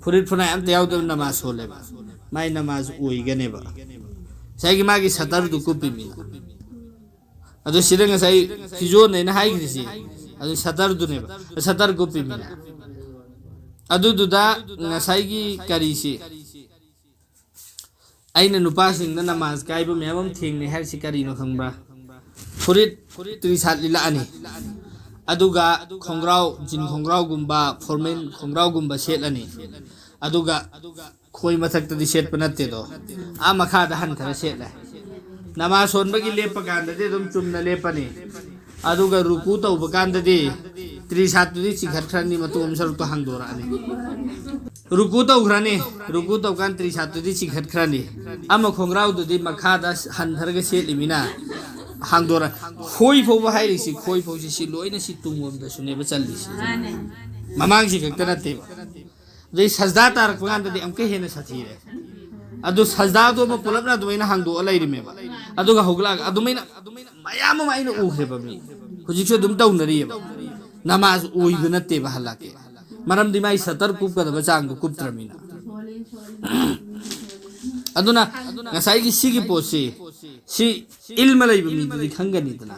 ꯐꯨꯔꯤꯠ ꯐꯨꯅꯥꯏ ꯑꯝꯇ ꯌꯥꯎꯗꯕ ꯅꯃꯥꯖ ꯁꯣꯜꯂꯦꯕ, ꯃꯥꯏ ꯅꯃꯥꯖ ꯑꯣꯏꯒꯅꯦꯕ꯫ ꯉꯁꯥꯏꯒꯤ ꯃꯥꯒꯤ ꯁꯇꯔꯗꯨ ꯀꯨꯞꯄꯤꯃꯤꯅ꯫ ꯑꯗꯨ ꯁꯤꯗ ꯉꯁꯥꯏ ꯐꯤꯖꯣꯟ ꯑꯩꯅ ꯍꯥꯏꯈ꯭ꯔꯤꯁꯤ, ꯑꯗꯨ ꯁꯇꯔꯗꯨꯅꯦꯕ, ꯁꯇꯔ ꯀꯨꯞꯄꯤꯃꯤꯅ꯫ ꯑꯗꯨꯗꯨꯗ ꯉꯁꯥꯏꯒꯤ ꯀꯔꯤꯁꯤ, ꯑꯩꯅ ꯅꯨꯄꯥꯁꯤꯡꯗ ꯅꯃꯥꯖ ꯀꯥꯏꯕ ꯃꯌꯥꯝ ꯑꯃ ꯊꯦꯡꯅꯩ ꯍꯥꯏꯔꯤꯁꯤ ꯀꯔꯤꯅꯣ ꯈꯪꯕ꯭ꯔꯥ? ꯐꯨꯔꯤꯠ ꯇ꯭ꯔꯤꯁꯥꯠ ꯂꯤꯠꯂꯛꯑꯅꯤ, ꯑꯗꯨꯒ ꯈꯣꯡꯒ꯭ꯔꯥꯎ, ꯖꯤꯟ ꯈꯣꯡꯒ꯭ꯔꯥꯎꯒꯨꯝꯕ, ꯐꯣꯔꯃꯦꯜ ꯈꯣꯡꯒ꯭ꯔꯥꯎꯒꯨꯝꯕ ꯁꯦꯠꯂꯅꯤ, ꯑꯗꯨꯒ ꯈꯣꯏ ꯃꯊꯛꯇꯗꯤ ꯁꯦꯠꯄ ꯅꯠꯇꯦꯗꯣ, ꯑꯥ ꯃꯈꯥꯗ ꯍꯟꯊꯔ ꯁꯦꯠꯂꯦ꯫ ꯅꯃꯥꯖ ꯁꯣꯟꯕꯒꯤ ꯂꯦꯞꯄ ꯀꯥꯟꯗꯗꯤ ꯑꯗꯨꯝ ꯆꯨꯝꯅ ꯂꯦꯞꯄꯅꯤ, ꯑꯗꯨꯒ ꯔꯨꯀꯨ ꯇꯧꯕ ꯀꯥꯟꯗꯗꯤ ꯇ꯭ꯔꯤꯁꯥꯠꯇꯨꯗꯤ ꯆꯤꯡꯈꯠꯈ꯭ꯔꯅꯤ, ꯃꯇꯣꯝ ꯁꯔꯨꯛꯇꯣ ꯍꯥꯡꯗꯣꯔꯛꯑꯅꯤ꯫ ꯔꯨꯀꯨ ꯇꯧꯈ꯭ꯔꯅꯤ, ꯔꯨꯀꯨ ꯇꯧꯀꯥꯟ ꯇ꯭ꯔꯤꯁꯥꯠꯇꯨꯗꯤ ꯆꯤꯡꯈꯠꯈ꯭ꯔꯅꯤ, ꯑꯃ ꯈꯣꯡꯒ꯭ꯔꯥꯎꯗꯨꯗꯤ ꯃꯈꯥꯗ ꯍꯟꯊꯔꯒ ꯁꯦꯠꯂꯤꯃꯤꯅ ꯍꯥꯡꯗꯣꯔ ꯈꯣꯏ ꯐꯧꯕ ꯍꯥꯏꯔꯤꯁꯤ, ꯈꯣꯏ ꯐꯧꯁꯤ ꯁꯤ ꯂꯣꯏꯅ ꯁꯤ ꯇꯨꯡꯂꯣꯝꯗꯁꯨꯅꯦꯕ ꯆꯜꯂꯤꯁꯤ꯫ ꯃꯥꯅꯦ꯫ ꯃꯃꯥꯡꯁꯤ ꯈꯛꯇ ꯅꯠꯇꯦꯕ꯫ ꯑꯗꯩ ꯁꯖꯗꯥ ꯇꯥꯔꯛꯄ ꯀꯥꯟꯗꯗꯤ ꯑꯃꯨꯛꯀ ꯍꯦꯟꯅ ꯁꯥꯊꯤꯔꯦ꯫ ꯑꯗꯨ ꯁꯖꯗꯥꯗꯣ ꯑꯃ ꯄꯨꯂꯞꯅ ꯑꯗꯨꯃꯥꯏꯅ ꯍꯥꯡꯗꯣꯛꯑ ꯂꯩꯔꯤꯃꯦꯕ꯫ ꯑꯗꯨꯒ ꯍꯧꯒꯠꯂꯛꯑꯒ ꯑꯗꯨꯃꯥꯏꯅ ꯃꯌꯥꯝ ꯑꯃ ꯑꯩꯅ ꯎꯈ꯭ꯔꯦꯕ ꯃꯤ꯫ ꯍꯧꯖꯤꯛꯁꯨ ꯑꯗꯨꯝ ꯇꯧꯅꯔꯤꯑꯕ꯫ ꯅꯃꯥꯖ ꯑꯣꯏꯕ ꯅꯠꯇꯦꯕ ꯍꯜꯂꯛꯀꯦ꯫ ꯃꯔꯝꯗꯤ ꯃꯥꯏ ꯁꯇꯔ ꯀꯨꯞꯀꯗꯕ ꯆꯥꯡꯗꯣ ꯀꯨꯞꯇ꯭ꯔꯃꯤꯅ꯫ ꯑꯗꯨꯅ ꯉꯁꯥꯏꯒꯤ ꯁꯤꯒꯤ ꯄꯣꯠꯁꯤ, ꯁꯤ ꯏꯜꯃ ꯂꯩꯕ ꯃꯤꯗꯨꯗꯤ ꯈꯪꯒꯅꯤꯗꯅ꯫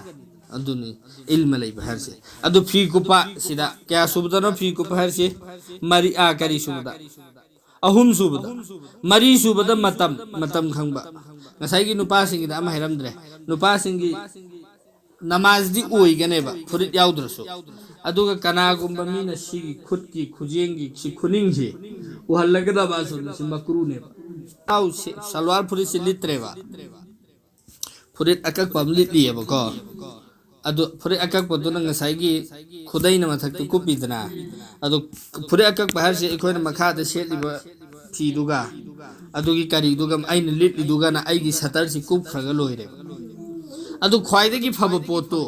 ꯑꯗꯨꯅꯤ ꯏꯜꯃ ꯂꯩꯕ ꯍꯥꯏꯔꯤꯁꯦ꯫ ꯑꯗꯨ ꯐꯤ ꯀꯨꯞꯄ ꯁꯤꯗ ꯀꯌꯥ ꯁꯨꯕꯗꯅꯣ ꯐꯤ ꯀꯨꯞꯄ ꯍꯥꯏꯔꯤꯁꯤ? ꯃꯔꯤ, ꯑꯥ, ꯀꯔꯤ ꯁꯨꯕꯗ? ꯑꯍꯨꯝ ꯁꯨꯕꯗ꯫ ꯃꯔꯤ ꯁꯨꯕꯗ ꯃꯇꯝ, ꯃꯇꯝ ꯈꯪꯕ꯫ ꯉꯁꯥꯏꯒꯤ ꯅꯨꯄꯥꯁꯤꯡꯒꯤꯗ ꯑꯃ ꯍꯥꯏꯔꯝꯗ꯭ꯔꯦ꯫ ꯅꯨꯄꯥꯁꯤꯡꯒꯤ ꯅꯃꯥꯖꯗꯤ ꯑꯣꯏꯒꯅꯦꯕ ꯐꯨꯔꯤꯠ ꯌꯥꯎꯗ꯭ꯔꯁꯨ꯫ ꯑꯗꯨꯒ ꯀꯅꯥꯒꯨꯝꯕ ꯃꯤꯅ ꯁꯤꯒꯤ ꯈꯨꯠꯀꯤ ꯈꯨꯖꯦꯡꯒꯤ ꯁꯤ ꯈꯨꯅꯤꯡꯁꯤ ꯎꯍꯜꯂꯒꯗꯕ ꯑꯁꯣꯝꯗ ꯁꯤ ꯃꯀ꯭ꯔꯨꯅꯦꯕ꯫ ꯁꯤ ꯁꯜꯋꯥꯔ ꯐꯨꯔꯤꯠꯁꯤ ꯂꯤꯠꯇ꯭ꯔꯦꯕ꯫ ꯐꯨꯔꯤꯠ ꯑꯀꯛꯄ ꯑꯃ ꯂꯤꯠꯂꯤꯑꯕꯀꯣ꯫ ꯑꯗꯨ ꯐꯨꯔꯤꯠ ꯑꯀꯛꯄꯗꯨꯅ ꯉꯁꯥꯏꯒꯤ ꯈꯨꯗꯩꯅ ꯃꯊꯛꯇ ꯀꯨꯞꯄꯤꯗꯅ꯫ ꯑꯗꯨ ꯐꯨꯔꯤꯠ ꯑꯀꯛꯄ ꯍꯥꯏꯔꯤꯁꯦ ꯑꯩꯈꯣꯏꯅ ꯃꯈꯥꯗ ꯁꯦꯠꯂꯤꯕ ꯐꯤꯗꯨꯒ ꯑꯗꯨꯒꯤ ꯀꯔꯤꯗꯨꯒ ꯑꯩꯅ ꯂꯤꯠꯂꯤꯗꯨꯒꯅ ꯑꯩꯒꯤ ꯁꯇꯔꯁꯤ ꯀꯨꯞꯈ꯭ꯔꯒ ꯂꯣꯏꯔꯦꯕ꯫ ꯑꯗꯨ ꯈ꯭ꯋꯥꯏꯗꯒꯤ ꯐꯕ ꯄꯣꯠꯇꯣ,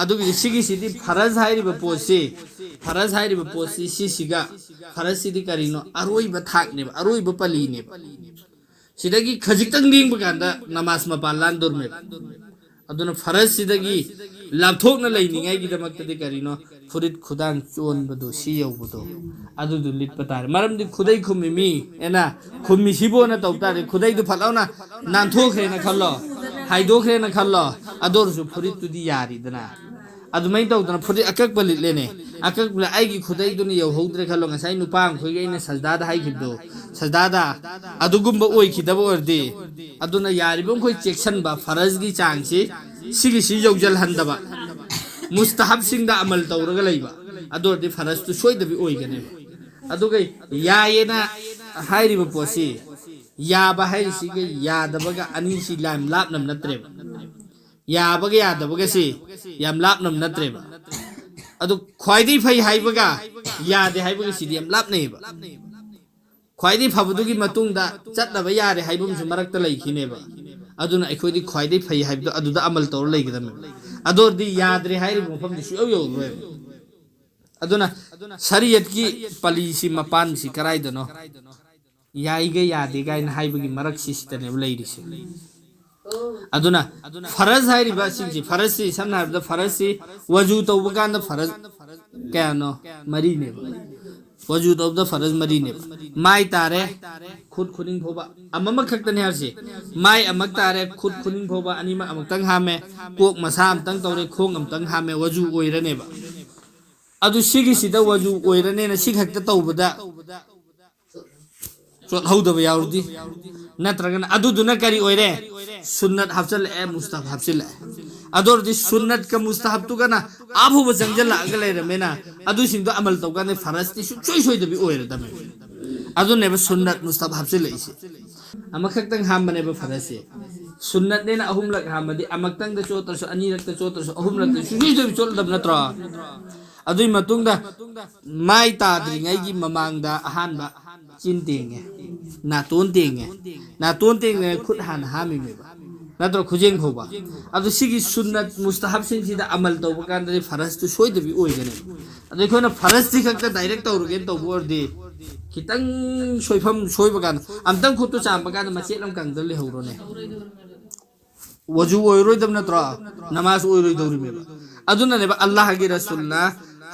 ꯑꯗꯨꯒꯤ ꯁꯤꯒꯤꯁꯤꯗꯤ ꯐꯔꯖ ꯍꯥꯏꯔꯤꯕ ꯄꯣꯠꯁꯤ, ꯐꯔꯖ ꯍꯥꯏꯔꯤꯕ ꯄꯣꯠꯁꯤ ꯁꯤꯁꯤꯒ, ꯐꯔꯖꯁꯤꯗꯤ ꯀꯔꯤꯅꯣ? ꯑꯔꯣꯏꯕ ꯊꯥꯛꯅꯦꯕ, ꯑꯔꯣꯏꯕ ꯄꯜꯂꯤꯅꯦꯕ꯫ ꯁꯤꯗꯒꯤ ꯈꯖꯤꯛꯇꯪ ꯂꯦꯡꯕ ꯀꯥꯟꯗ ꯅꯃꯥꯖ ꯃꯄꯥꯟ ꯂꯥꯟꯗꯣꯔꯃꯦꯕ꯫ ꯑꯗꯨꯅ ꯐꯔꯖꯁꯤꯗꯒꯤ ꯂꯥꯞꯊꯣꯛꯅ ꯂꯩꯅꯤꯡꯉꯥꯏꯒꯤꯗꯃꯛꯇꯗꯤ ꯀꯔꯤꯅꯣ? ꯐꯨꯔꯤꯠ ꯈꯨꯗꯥꯡ ꯆꯣꯟꯕꯗꯣ, ꯁꯤ ꯌꯧꯕꯗꯣ, ꯑꯗꯨꯗꯨ ꯂꯤꯠꯄ ꯇꯥꯔꯦ꯫ ꯃꯔꯝꯗꯤ ꯈꯨꯗꯩ ꯈꯨꯝꯃꯤ ꯃꯤ ꯑꯦꯅ ꯈꯨꯝꯃꯤꯁꯤꯕꯨꯅ ꯇꯧ ꯇꯥꯔꯦ꯫ ꯈꯨꯗꯩꯗꯨ ꯐꯠ ꯂꯥꯎꯅ ꯅꯥꯟꯊꯣꯛꯈ꯭ꯔꯦꯅ ꯈꯜꯂꯣ, ꯍꯥꯏꯗꯣꯛꯈ꯭ꯔꯦꯅ ꯈꯜꯂꯣ, ꯑꯗꯨ ꯑꯣꯏꯔꯁꯨ ꯐꯨꯔꯤꯠꯇꯨꯗꯤ ꯌꯥꯔꯤꯗꯅ꯫ ꯑꯗꯨꯃꯥꯏꯅ ꯇꯧꯗꯅ ꯐꯨꯔꯤꯠ ꯑꯀꯛꯄ ꯂꯤꯠꯂꯦꯅꯦ꯫ ꯑꯀꯛꯄ ꯑꯩꯒꯤ ꯈꯨꯗꯩꯗꯨꯅ ꯌꯧꯍꯧꯗ꯭ꯔꯦ ꯈꯜꯂꯣ, ꯉꯁꯥꯏ ꯅꯨꯄꯥ ꯑꯃꯈꯣꯏꯒꯤ ꯑꯩꯅ ꯁꯖꯗꯥꯗ ꯍꯥꯏꯈꯤꯕꯗꯣ, ꯁꯖꯗꯥꯗ ꯑꯗꯨꯒꯨꯝꯕ ꯑꯣꯏꯈꯤꯗꯕ ꯑꯣꯏꯔꯗꯤ꯫ ꯑꯗꯨꯅ ꯌꯥꯔꯤꯕ ꯃꯈꯩ ꯆꯦꯛꯁꯤꯟꯕ, ꯐꯔꯖꯒꯤ ꯆꯥꯡꯁꯤ ꯁꯤꯒꯤꯁꯤ ꯌꯧꯖꯜꯍꯟꯗꯕ, ꯃꯨꯁꯇꯍꯕꯁꯤꯡꯗ ꯑꯃꯜ ꯇꯧꯔꯒ ꯂꯩꯕ, ꯑꯗꯨ ꯑꯣꯏꯔꯗꯤ ꯐꯔꯖꯇꯨ ꯁꯣꯏꯗꯕꯤ ꯑꯣꯏꯒꯅꯦꯕ꯫ ꯑꯗꯨꯒ ꯌꯥꯏꯌꯦꯅ ꯍꯥꯏꯔꯤꯕ ꯄꯣꯠꯁꯤ, ꯌꯥꯕ ꯍꯥꯏꯔꯤꯁꯤꯒ ꯌꯥꯗꯕꯒ ꯑꯅꯤꯁꯤ ꯌꯥꯝ ꯂꯥꯞꯅꯕ ꯅꯠꯇ꯭ꯔꯦꯕ꯫ ꯌꯥꯕꯒ ꯌꯥꯗꯕꯒꯁꯤ ꯌꯥꯝ ꯂꯥꯞꯅꯕ ꯅꯠꯇ꯭ꯔꯦꯕ꯫ ꯑꯗꯨ ꯈ꯭ꯋꯥꯏꯗꯒꯤ ꯐꯩ ꯍꯥꯏꯕꯒ ꯌꯥꯗꯦ ꯍꯥꯏꯕꯒꯁꯤꯗꯤ ꯌꯥꯝ ꯂꯥꯞꯅꯩꯌꯦꯕ꯫ ꯈ꯭ꯋꯥꯏꯗꯒꯤ ꯐꯕꯗꯨꯒꯤ ꯃꯇꯨꯡꯗ ꯆꯠꯅꯕ ꯌꯥꯔꯦ ꯍꯥꯏꯕ ꯑꯃꯁꯨ ꯃꯔꯛꯇ ꯂꯩꯈꯤꯅꯦꯕ꯫ ꯑꯗꯨꯅ ꯑꯩꯈꯣꯏꯗꯤ ꯈ꯭ꯋꯥꯏꯗꯒꯤ ꯐꯩ ꯍꯥꯏꯕꯗꯣ ꯑꯗꯨꯗ ꯑꯃꯜ ꯇꯧꯔ ꯂꯩꯒꯗꯕꯅꯦꯕ꯫ ꯑꯗꯨ ꯑꯣꯏꯔꯗꯤ ꯌꯥꯗ꯭ꯔꯦ ꯍꯥꯏꯔꯤꯕ ꯃꯐꯝꯗꯤ ꯁꯨꯡꯌꯧ ꯌꯧꯔꯔꯣꯏꯕ꯫ ꯑꯗꯨꯅ ꯁꯔꯤꯌꯠꯀꯤ ꯄꯂꯤꯁꯤ ꯃꯄꯥꯟꯁꯤ ꯀꯔꯥꯏꯗꯅꯣ? ꯌꯥꯏꯒ ꯌꯥꯗꯦ ꯀꯥꯏꯅ ꯍꯥꯏꯕꯒꯤ ꯃꯔꯛꯁꯤ ꯁꯤꯗꯅꯦꯕ ꯂꯩꯔꯤꯁꯦ꯫ ꯑꯗꯨꯅ ꯐꯔꯖ ꯍꯥꯏꯔꯤꯕ ꯁꯤꯡꯁꯤ, ꯐꯔꯖꯁꯤ ꯁꯝꯅ ꯍꯥꯏꯔꯕꯗ ꯐꯔꯖꯁꯤ ꯋꯖꯨ ꯇꯧꯕ ꯀꯥꯟꯗ ꯐꯔꯖ ꯀꯌꯥꯅꯣ? ꯃꯔꯤꯅꯦꯕ꯫ ꯋꯖꯨ ꯇꯧꯕꯗ ꯐꯔꯖ ꯃꯔꯤꯅꯦꯕ꯫ ꯃꯥꯏ ꯇꯥꯔꯦ, ꯈꯨꯠ ꯈꯨꯅꯤꯡ ꯐꯥꯎꯕ ꯑꯃꯃꯈꯛꯇꯅꯦ ꯍꯥꯏꯔꯁꯦ꯫ ꯃꯥꯏ ꯑꯃꯛ ꯇꯥꯔꯦ, ꯈꯨꯠ ꯈꯨꯅꯤꯡ ꯐꯥꯎꯕ ꯑꯅꯤꯃꯛ ꯑꯃꯛꯇꯪ ꯍꯥꯝꯃꯦ, ꯀꯣꯛ ꯃꯁꯥ ꯑꯃꯇꯪ ꯇꯧꯔꯦ, ꯈꯣꯡ ꯑꯃꯇꯪ ꯍꯥꯝꯃꯦ, ꯋꯖꯨ ꯑꯣꯏꯔꯅꯦꯕ꯫ ꯑꯗꯨ ꯁꯤꯒꯤꯁꯤꯗ ꯋꯖꯨ ꯑꯣꯏꯔꯅꯦꯅ ꯁꯤ ꯈꯛꯇ ꯇꯧꯕꯗ ꯆꯣꯠꯍꯧꯗꯕ ꯌꯥꯎꯔꯗꯤ, ꯅꯠꯇ꯭ꯔꯒꯅ ꯑꯗꯨꯗꯨꯅ ꯀꯔꯤ ꯑꯣꯏꯔꯦ? ꯁꯨꯟꯅꯠ ꯍꯥꯞꯆꯤꯜꯂꯛꯑꯦ, ꯃꯨꯁꯇꯍꯕ ꯍꯥꯞꯆꯤꯜꯂꯛꯑꯦ꯫ ꯑꯗꯨ ꯑꯣꯏꯔꯗꯤ ꯁꯨꯟꯅꯠꯀ ꯃꯨꯁꯇꯍꯕꯇꯨꯒꯅ ꯑꯥ ꯐꯥꯎꯕ ꯆꯪꯁꯤꯜꯂꯛꯑꯒ ꯂꯩꯔꯝꯃꯦꯅ, ꯑꯗꯨꯁꯤꯡꯗꯣ ꯑꯃꯜ ꯇꯧꯀꯥꯟꯗ ꯐꯔꯖꯇꯤ ꯁꯨꯡꯁꯣꯏ ꯁꯣꯏꯗꯕꯤ ꯑꯣꯏꯔꯗꯕꯅꯦꯕ꯫ ꯑꯗꯨꯅꯦꯕ ꯁꯨꯟꯅꯠ ꯃꯨꯁꯇꯍꯕ ꯍꯥꯞꯆꯤꯜꯂꯛꯏꯁꯦ꯫ ꯑꯃꯈꯛꯇꯪ ꯍꯥꯝꯕꯅꯦꯕ ꯐꯔꯖꯁꯦ꯫ ꯁꯨꯟꯅꯠꯅꯦꯅ ꯑꯍꯨꯝꯂꯛ ꯍꯥꯝꯕꯗꯤ ꯑꯃꯛꯇꯪꯗ ꯆꯣꯠꯇ꯭ꯔꯁꯨ, ꯑꯅꯤꯔꯛꯇ ꯆꯣꯠꯇ꯭ꯔꯁꯨ, ꯑꯍꯨꯝꯂꯛꯇ ꯁꯨꯡꯁꯣꯏ ꯁꯣꯏꯗꯕꯤ ꯆꯣꯠꯂꯗꯕ ꯅꯠꯇ꯭ꯔꯣ? ꯑꯗꯨꯒꯤ ꯃꯇꯨꯡꯗ ꯃꯥꯏ ꯇꯥꯗ꯭ꯔꯤꯉꯩꯒꯤ ꯃꯃꯥꯡꯗ ꯑꯍꯥꯟꯕ ꯆꯤꯟ ꯇꯦꯡꯉꯦ, ꯅꯥꯇꯣꯟ ꯇꯦꯡꯉꯦ, ꯅꯥꯇꯣꯟ ꯇꯦꯡꯉꯦ, ꯈꯨꯠ ꯍꯥꯟꯅ ꯍꯥꯝꯃꯤꯅꯦꯕ, ꯅꯠꯇ꯭ꯔꯣ? ꯈꯨꯖꯦꯡ ꯐꯥꯎꯕ꯫ ꯑꯗꯣ ꯁꯤꯒꯤ ꯁꯨꯟꯅꯠ ꯃꯨꯁꯇꯍꯕꯁꯤꯡꯁꯤꯗ ꯑꯃꯜ ꯇꯧꯕ ꯀꯥꯟꯗꯗꯤ ꯐꯔꯖꯇꯨ ꯁꯣꯏꯗꯕꯤ ꯑꯣꯏꯒꯅꯤ꯫ ꯑꯗꯣ ꯑꯩꯈꯣꯏꯅ ꯐꯔꯖꯇꯤ ꯈꯛꯇ ꯗꯥꯏꯔꯦꯛ ꯇꯧꯔꯒꯦꯅ ꯇꯧꯕ ꯑꯣꯏꯔꯗꯤ, ꯈꯤꯇꯪ ꯁꯣꯏꯐꯝ ꯁꯣꯏꯕ ꯀꯥꯟꯗ, ꯑꯝꯇꯪ ꯈꯨꯠꯇꯨ ꯆꯥꯝꯕ ꯀꯥꯟꯗ ꯃꯆꯦꯠ ꯑꯃ ꯀꯪꯗ ꯂꯩꯍꯧꯔꯣꯅꯦ, ꯋꯖꯨ ꯑꯣꯏꯔꯣꯏꯗꯕ ꯅꯠꯇ꯭ꯔꯣ? ꯅꯃꯥꯖ ꯑꯣꯏꯔꯣꯏꯗꯧꯔꯤꯃꯦꯕ꯫ ꯑꯗꯨꯅꯅꯦꯕ ꯑꯜꯂꯥꯍꯒꯤ ꯔꯁꯨꯜꯅ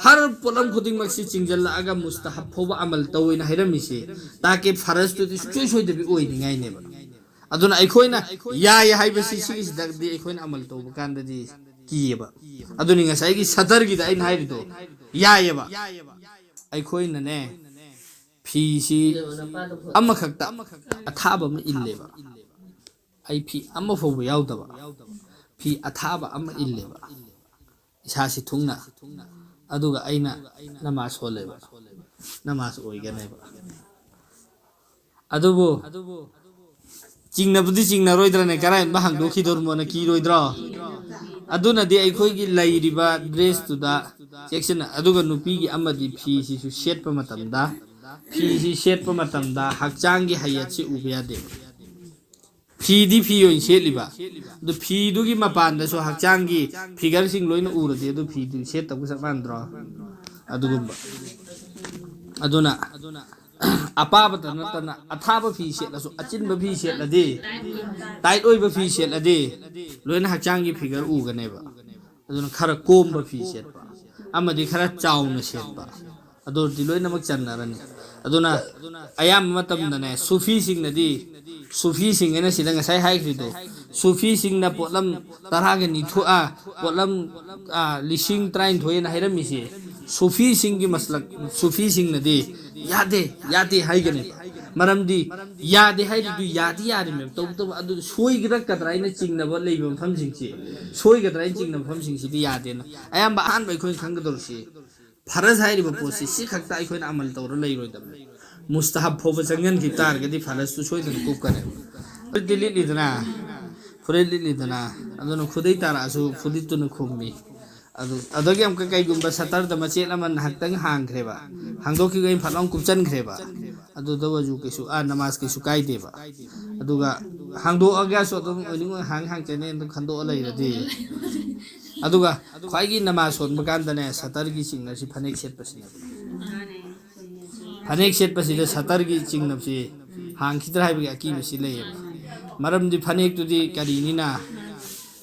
ꯍꯔ ꯄꯣꯠꯂꯝ ꯈꯨꯗꯤꯡꯃꯛꯁꯤ ꯆꯤꯡꯁꯤꯜꯂꯛꯑꯒ ꯃꯨꯁꯇꯍꯕ ꯐꯥꯎꯕ ꯑꯃꯜ ꯇꯧꯋꯦꯅ ꯍꯥꯏꯔꯝꯃꯤꯁꯦ, ꯇꯥꯀꯦ ꯐꯔꯖꯇꯨꯗꯤ ꯁꯨꯡꯁꯣꯏ ꯁꯣꯏꯗꯕꯤ ꯑꯣꯏꯅꯤꯡꯉꯥꯏꯅꯦꯕ꯫ ꯑꯗꯨꯅ ꯑꯩꯈꯣꯏꯅ ꯌꯥꯏ ꯍꯥꯏꯕꯁꯤ ꯁꯤꯒꯤꯁꯤꯗꯗꯤ ꯑꯩꯈꯣꯏꯅ ꯑꯃꯜ ꯇꯧꯕ ꯀꯥꯟꯗꯗꯤ ꯀꯤꯌꯦꯕ꯫ ꯑꯗꯨꯅꯤ ꯉꯁꯥꯏꯒꯤ ꯁꯇꯔꯒꯤꯗ ꯑꯩꯅ ꯍꯥꯏꯔꯤꯗꯣ ꯌꯥꯏꯌꯦꯕ꯫ ꯑꯩꯈꯣꯏꯅꯅꯦ, ꯐꯤꯁꯤ ꯑꯃꯈꯛꯇ ꯑꯊꯥꯕ ꯑꯃ ꯏꯜꯂꯦꯕ꯫ ꯑꯩ ꯐꯤ ꯑꯃ ꯐꯥꯎꯕ ꯌꯥꯎꯗꯕ, ꯐꯤ ꯑꯊꯥꯕ ꯑꯃ ꯏꯜꯂꯦꯕ ꯏꯁꯥꯁꯤ ꯊꯨꯡꯅ, ꯑꯗꯨꯒ ꯑꯩꯅ ꯅꯃꯥꯖ ꯁꯣꯜꯂꯦꯕ, ꯅꯃꯥꯖ ꯑꯣꯏꯒꯅꯦꯕ꯫ ꯑꯗꯨꯕꯨ ꯆꯤꯡꯅꯕꯗꯤ ꯆꯤꯡꯅꯔꯣꯏꯗ꯭ꯔꯅꯦ? ꯀꯔꯥꯏꯒꯨꯝꯕ ꯍꯥꯡꯗꯣꯛꯈꯤꯗꯧꯔꯃꯣꯅ ꯀꯤꯔꯣꯏꯗ꯭ꯔꯣ? ꯑꯗꯨꯅꯗꯤ ꯑꯩꯈꯣꯏꯒꯤ ꯂꯩꯔꯤꯕ ꯗ꯭ꯔꯦꯁꯇꯨꯗ ꯆꯦꯛꯁꯤꯟꯅ, ꯑꯗꯨꯒ ꯅꯨꯄꯤꯒꯤ ꯑꯃꯗꯤ ꯐꯤꯁꯤꯁꯨ ꯁꯦꯠꯄ ꯃꯇꯝꯗ, ꯐꯤꯁꯤ ꯁꯦꯠꯄ ꯃꯇꯝꯗ ꯍꯛꯆꯥꯡꯒꯤ ꯍꯩꯌꯠꯁꯤ ꯎꯕ ꯌꯥꯗꯦ꯫ ꯐꯤꯗꯤ ꯐꯤ ꯑꯣꯏꯅ ꯁꯦꯠꯂꯤꯕ, ꯑꯗꯨ ꯐꯤꯗꯨꯒꯤ ꯃꯄꯥꯟꯗꯁꯨ ꯍꯛꯆꯥꯡꯒꯤ ꯐꯤꯒꯔꯁꯤꯡ ꯂꯣꯏꯅ ꯎꯔꯗꯤ ꯑꯗꯨ ꯐꯤꯗꯨ ꯁꯦꯠꯇꯕꯒ ꯆꯞ ꯃꯥꯟꯅꯗ꯭ꯔꯣ? ꯑꯗꯨꯒꯨꯝꯕ꯫ ꯑꯗꯨꯅ ꯑꯄꯥꯕꯇ ꯅꯠꯇꯅ ꯑꯊꯥꯕ ꯐꯤ ꯁꯦꯠꯂꯁꯨ, ꯑꯆꯤꯟꯕ ꯐꯤ ꯁꯦꯠꯂꯗꯤ, ꯇꯥꯏꯠ ꯑꯣꯏꯕ ꯐꯤ ꯁꯦꯠꯂꯗꯤ ꯂꯣꯏꯅ ꯍꯛꯆꯥꯡꯒꯤ ꯐꯤꯒꯔ ꯎꯒꯅꯦꯕ꯫ ꯑꯗꯨꯅ ꯈꯔ ꯀꯣꯝꯕ ꯐꯤ ꯁꯦꯠꯄ ꯑꯃꯗꯤ ꯈꯔ ꯆꯥꯎꯅ ꯁꯦꯠꯄ, ꯑꯗꯨꯗꯤ ꯂꯣꯏꯅꯃꯛ ꯆꯟꯅꯔꯅꯤ꯫ ꯑꯗꯨꯅ ꯑꯌꯥꯝꯕ ꯃꯇꯝꯗꯅꯦ, ꯁꯨꯐꯤꯁꯤꯡꯅꯗꯤ, ꯁꯨꯐꯤꯁꯤꯡ ꯍꯥꯏꯅ ꯁꯤꯗ ꯉꯁꯥꯏ ꯍꯥꯏꯈ꯭ꯔꯤꯗꯣ, ꯁꯨꯐꯤꯁꯤꯡꯅ ꯄꯣꯠꯂꯝ ꯇꯔꯥꯒ ꯅꯤꯊꯣꯏ, ꯑ, ꯄꯣꯠꯂꯝ, ꯑ, ꯂꯤꯁꯤꯡ ꯇꯔꯥꯅꯤꯊꯣꯏ ꯍꯥꯏꯅ ꯍꯥꯏꯔꯝꯃꯤꯁꯦ, ꯁꯨꯐꯤꯁꯤꯡꯒꯤ ꯃꯁꯂꯛ, ꯁꯨꯐꯤꯁꯤꯡꯅꯗꯤ ꯌꯥꯗꯦ, ꯌꯥꯗꯦ ꯍꯥꯏꯒꯅꯦꯕ꯫ ꯃꯔꯝꯗꯤ ꯌꯥꯗꯦ ꯍꯥꯏꯔꯤꯗꯨ ꯌꯥꯗꯤ ꯌꯥꯔꯤꯃꯦꯕ, ꯇꯧꯕꯇꯕꯨ ꯑꯗꯨ ꯁꯣꯏꯒꯗ꯭ꯔꯥ ꯀꯗ꯭ꯔꯥ ꯍꯥꯏꯅ ꯆꯤꯡꯅꯕ ꯂꯩꯕ ꯃꯐꯝꯁꯤꯡꯁꯦ, ꯁꯣꯏꯒꯗ꯭ꯔꯥ ꯍꯥꯏꯅ ꯆꯤꯡꯅꯕ ꯃꯐꯝꯁꯤꯡꯁꯤꯗꯤ ꯌꯥꯗꯦꯅ꯫ ꯑꯌꯥꯝꯕ ꯑꯍꯥꯟꯕ ꯑꯩꯈꯣꯏꯅ ꯈꯪꯒꯗꯧꯔꯤꯁꯤ, ꯐꯔꯖ ꯍꯥꯏꯔꯤꯕ ꯄꯣꯠꯁꯤ ꯁꯤ ꯈꯛꯇ ꯑꯩꯈꯣꯏꯅ ꯑꯃꯜ ꯇꯧꯔ ꯂꯩꯔꯣꯏꯗꯕꯅꯤ꯫ ꯃꯨꯁꯇꯍꯕ ꯐꯥꯎꯕ ꯆꯪꯍꯟꯈꯤꯕ ꯇꯥꯔꯒꯗꯤ ꯐꯔꯖꯇꯨ ꯁꯣꯏꯗꯅ ꯀꯨꯞꯀꯅꯦꯕ꯫ ꯐꯨꯔꯤꯠꯇꯤ ꯂꯤꯠꯂꯤꯗꯅ, ꯐꯨꯔꯤꯠ ꯂꯤꯠꯂꯤꯗꯅ, ꯑꯗꯨꯅ ꯈꯨꯗꯩ ꯇꯥꯔꯛꯑꯁꯨ ꯐꯨꯔꯤꯠꯇꯨꯅ ꯈꯨꯝꯃꯤ꯫ ꯑꯗꯨ, ꯑꯗꯨꯗꯒꯤ ꯑꯃꯨꯛꯀ ꯀꯩꯒꯨꯝꯕ ꯁꯇꯔꯗ ꯃꯆꯦꯠ ꯑꯃ ꯉꯥꯏꯍꯥꯛꯇꯪ ꯍꯥꯡꯈ꯭ꯔꯦꯕ, ꯍꯥꯡꯗꯣꯛꯈꯤꯕ ꯑꯩꯅ ꯐꯠ ꯂꯥꯎꯅ ꯀꯨꯞꯆꯟꯈ꯭ꯔꯦꯕ, ꯑꯗꯨꯗ ꯑꯣꯏꯔꯁꯨ ꯀꯩꯁꯨ, ꯑꯥ, ꯅꯃꯥꯖ ꯀꯩꯁꯨ ꯀꯥꯏꯗꯦꯕ꯫ ꯑꯗꯨꯒ ꯍꯥꯡꯗꯣꯛꯑꯒꯁꯨ ꯑꯗꯨꯝ ꯑꯣꯏꯅꯤꯡ ꯑꯣꯏ ꯍꯥꯡ ꯍꯥꯡ ꯆꯠꯅꯩ, ꯑꯗꯨꯝ ꯈꯟꯗꯣꯛꯑ ꯂꯩꯔꯗꯤ꯫ ꯑꯗꯨꯒ ꯈ꯭ꯋꯥꯏꯒꯤ ꯅꯃꯥꯖ ꯁꯣꯟꯕ ꯀꯥꯟꯗꯅꯦ, ꯁꯇꯔꯒꯤ ꯆꯤꯡꯅꯁꯤ ꯐꯅꯦꯛ ꯁꯦꯠꯄꯁꯤꯅꯦꯕ꯫ ꯐꯅꯦꯛ ꯁꯦꯠꯄꯁꯤꯗ ꯁꯇꯔꯒꯤ ꯆꯤꯡꯅꯕꯁꯤ ꯍꯥꯡꯈꯤꯗ꯭ꯔꯥ ꯍꯥꯏꯕꯒꯤ ꯑꯀꯤꯕꯁꯤ ꯂꯩꯌꯦꯕ꯫ ꯃꯔꯝꯗꯤ ꯐꯅꯦꯛꯇꯨꯗꯤ ꯀꯔꯤꯅꯤꯅ,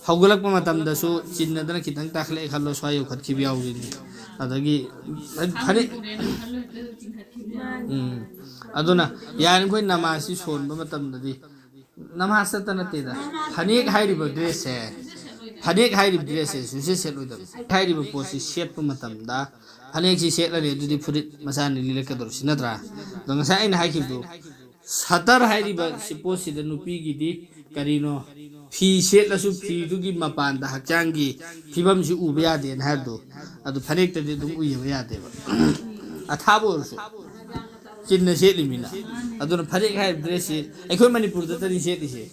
ꯍꯧꯒꯠꯂꯛꯄ ꯃꯇꯝꯗꯁꯨ ꯆꯤꯟꯅꯗꯅ ꯈꯤꯇꯪ ꯇꯥꯈꯠꯂꯛꯑꯦ ꯈꯜꯂꯣ, ꯁ꯭ꯋꯥꯏ ꯌꯧꯈꯠꯈꯤꯕ ꯌꯥꯎꯔꯤꯅꯤ꯫ ꯑꯗꯒꯤ ꯐꯅꯦꯛ, ꯎꯝ, ꯑꯗꯨꯅ ꯌꯥꯔꯤꯃꯈꯩ ꯅꯃꯥꯖꯁꯤ ꯁꯣꯟꯕ ꯃꯇꯝꯗꯗꯤ, ꯅꯃꯥꯖꯇ ꯅꯠꯇꯦꯗ, ꯐꯅꯦꯛ ꯍꯥꯏꯔꯤꯕ ꯗ꯭ꯔꯦꯁꯁꯦ, ꯐꯅꯦꯛ ꯍꯥꯏꯔꯤꯕ ꯗ꯭ꯔꯦꯁꯁꯦ ꯁꯨꯡꯁꯦꯠ ꯁꯦꯠꯂꯣꯏꯗꯕꯅꯤ꯫ ꯍꯥꯏꯔꯤꯕ ꯄꯣꯠꯁꯤ ꯁꯦꯠꯄ ꯃꯇꯝꯗ ꯐꯅꯦꯛꯁꯤ ꯁꯦꯠꯂꯅꯤ, ꯑꯗꯨꯗꯤ ꯐꯨꯔꯤꯠ ꯃꯆꯥꯅꯤ ꯂꯤꯠꯂꯛꯀꯗꯧꯔꯤꯁꯤ ꯅꯠꯇ꯭ꯔꯥ? ꯑꯗꯣ ꯉꯁꯥꯏ ꯑꯩꯅ ꯍꯥꯏꯈꯤꯕꯗꯨ, ꯁꯇꯔ ꯍꯥꯏꯔꯤꯕ ꯁꯤ ꯄꯣꯠꯁꯤꯗ ꯅꯨꯄꯤꯒꯤꯗꯤ ꯀꯔꯤꯅꯣ, ꯐꯤ ꯁꯦꯠꯂꯁꯨ ꯐꯤꯗꯨꯒꯤ ꯃꯄꯥꯟꯗ ꯍꯛꯆꯥꯡꯒꯤ ꯐꯤꯕꯝꯁꯤ ꯎꯕ ꯌꯥꯗꯦꯅ ꯍꯥꯏꯕꯗꯣ, ꯑꯗꯨ ꯐꯅꯦꯛꯇꯗꯤ ꯑꯗꯨꯝ ꯎꯏꯕ ꯌꯥꯗꯦꯕ꯫ ꯑꯊꯥꯕ ꯑꯣꯏꯔꯁꯨ, ꯆꯤꯟꯅ ꯁꯦꯠꯂꯤꯃꯤꯅ꯫ ꯑꯗꯨꯅ ꯐꯅꯦꯛ ꯍꯥꯏꯔꯤꯕ ꯗ꯭ꯔꯦꯁꯁꯤ ꯑꯩꯈꯣꯏ ꯃꯅꯤꯄꯨꯔꯗꯇꯅꯤ ꯁꯦꯠꯂꯤꯁꯦ꯫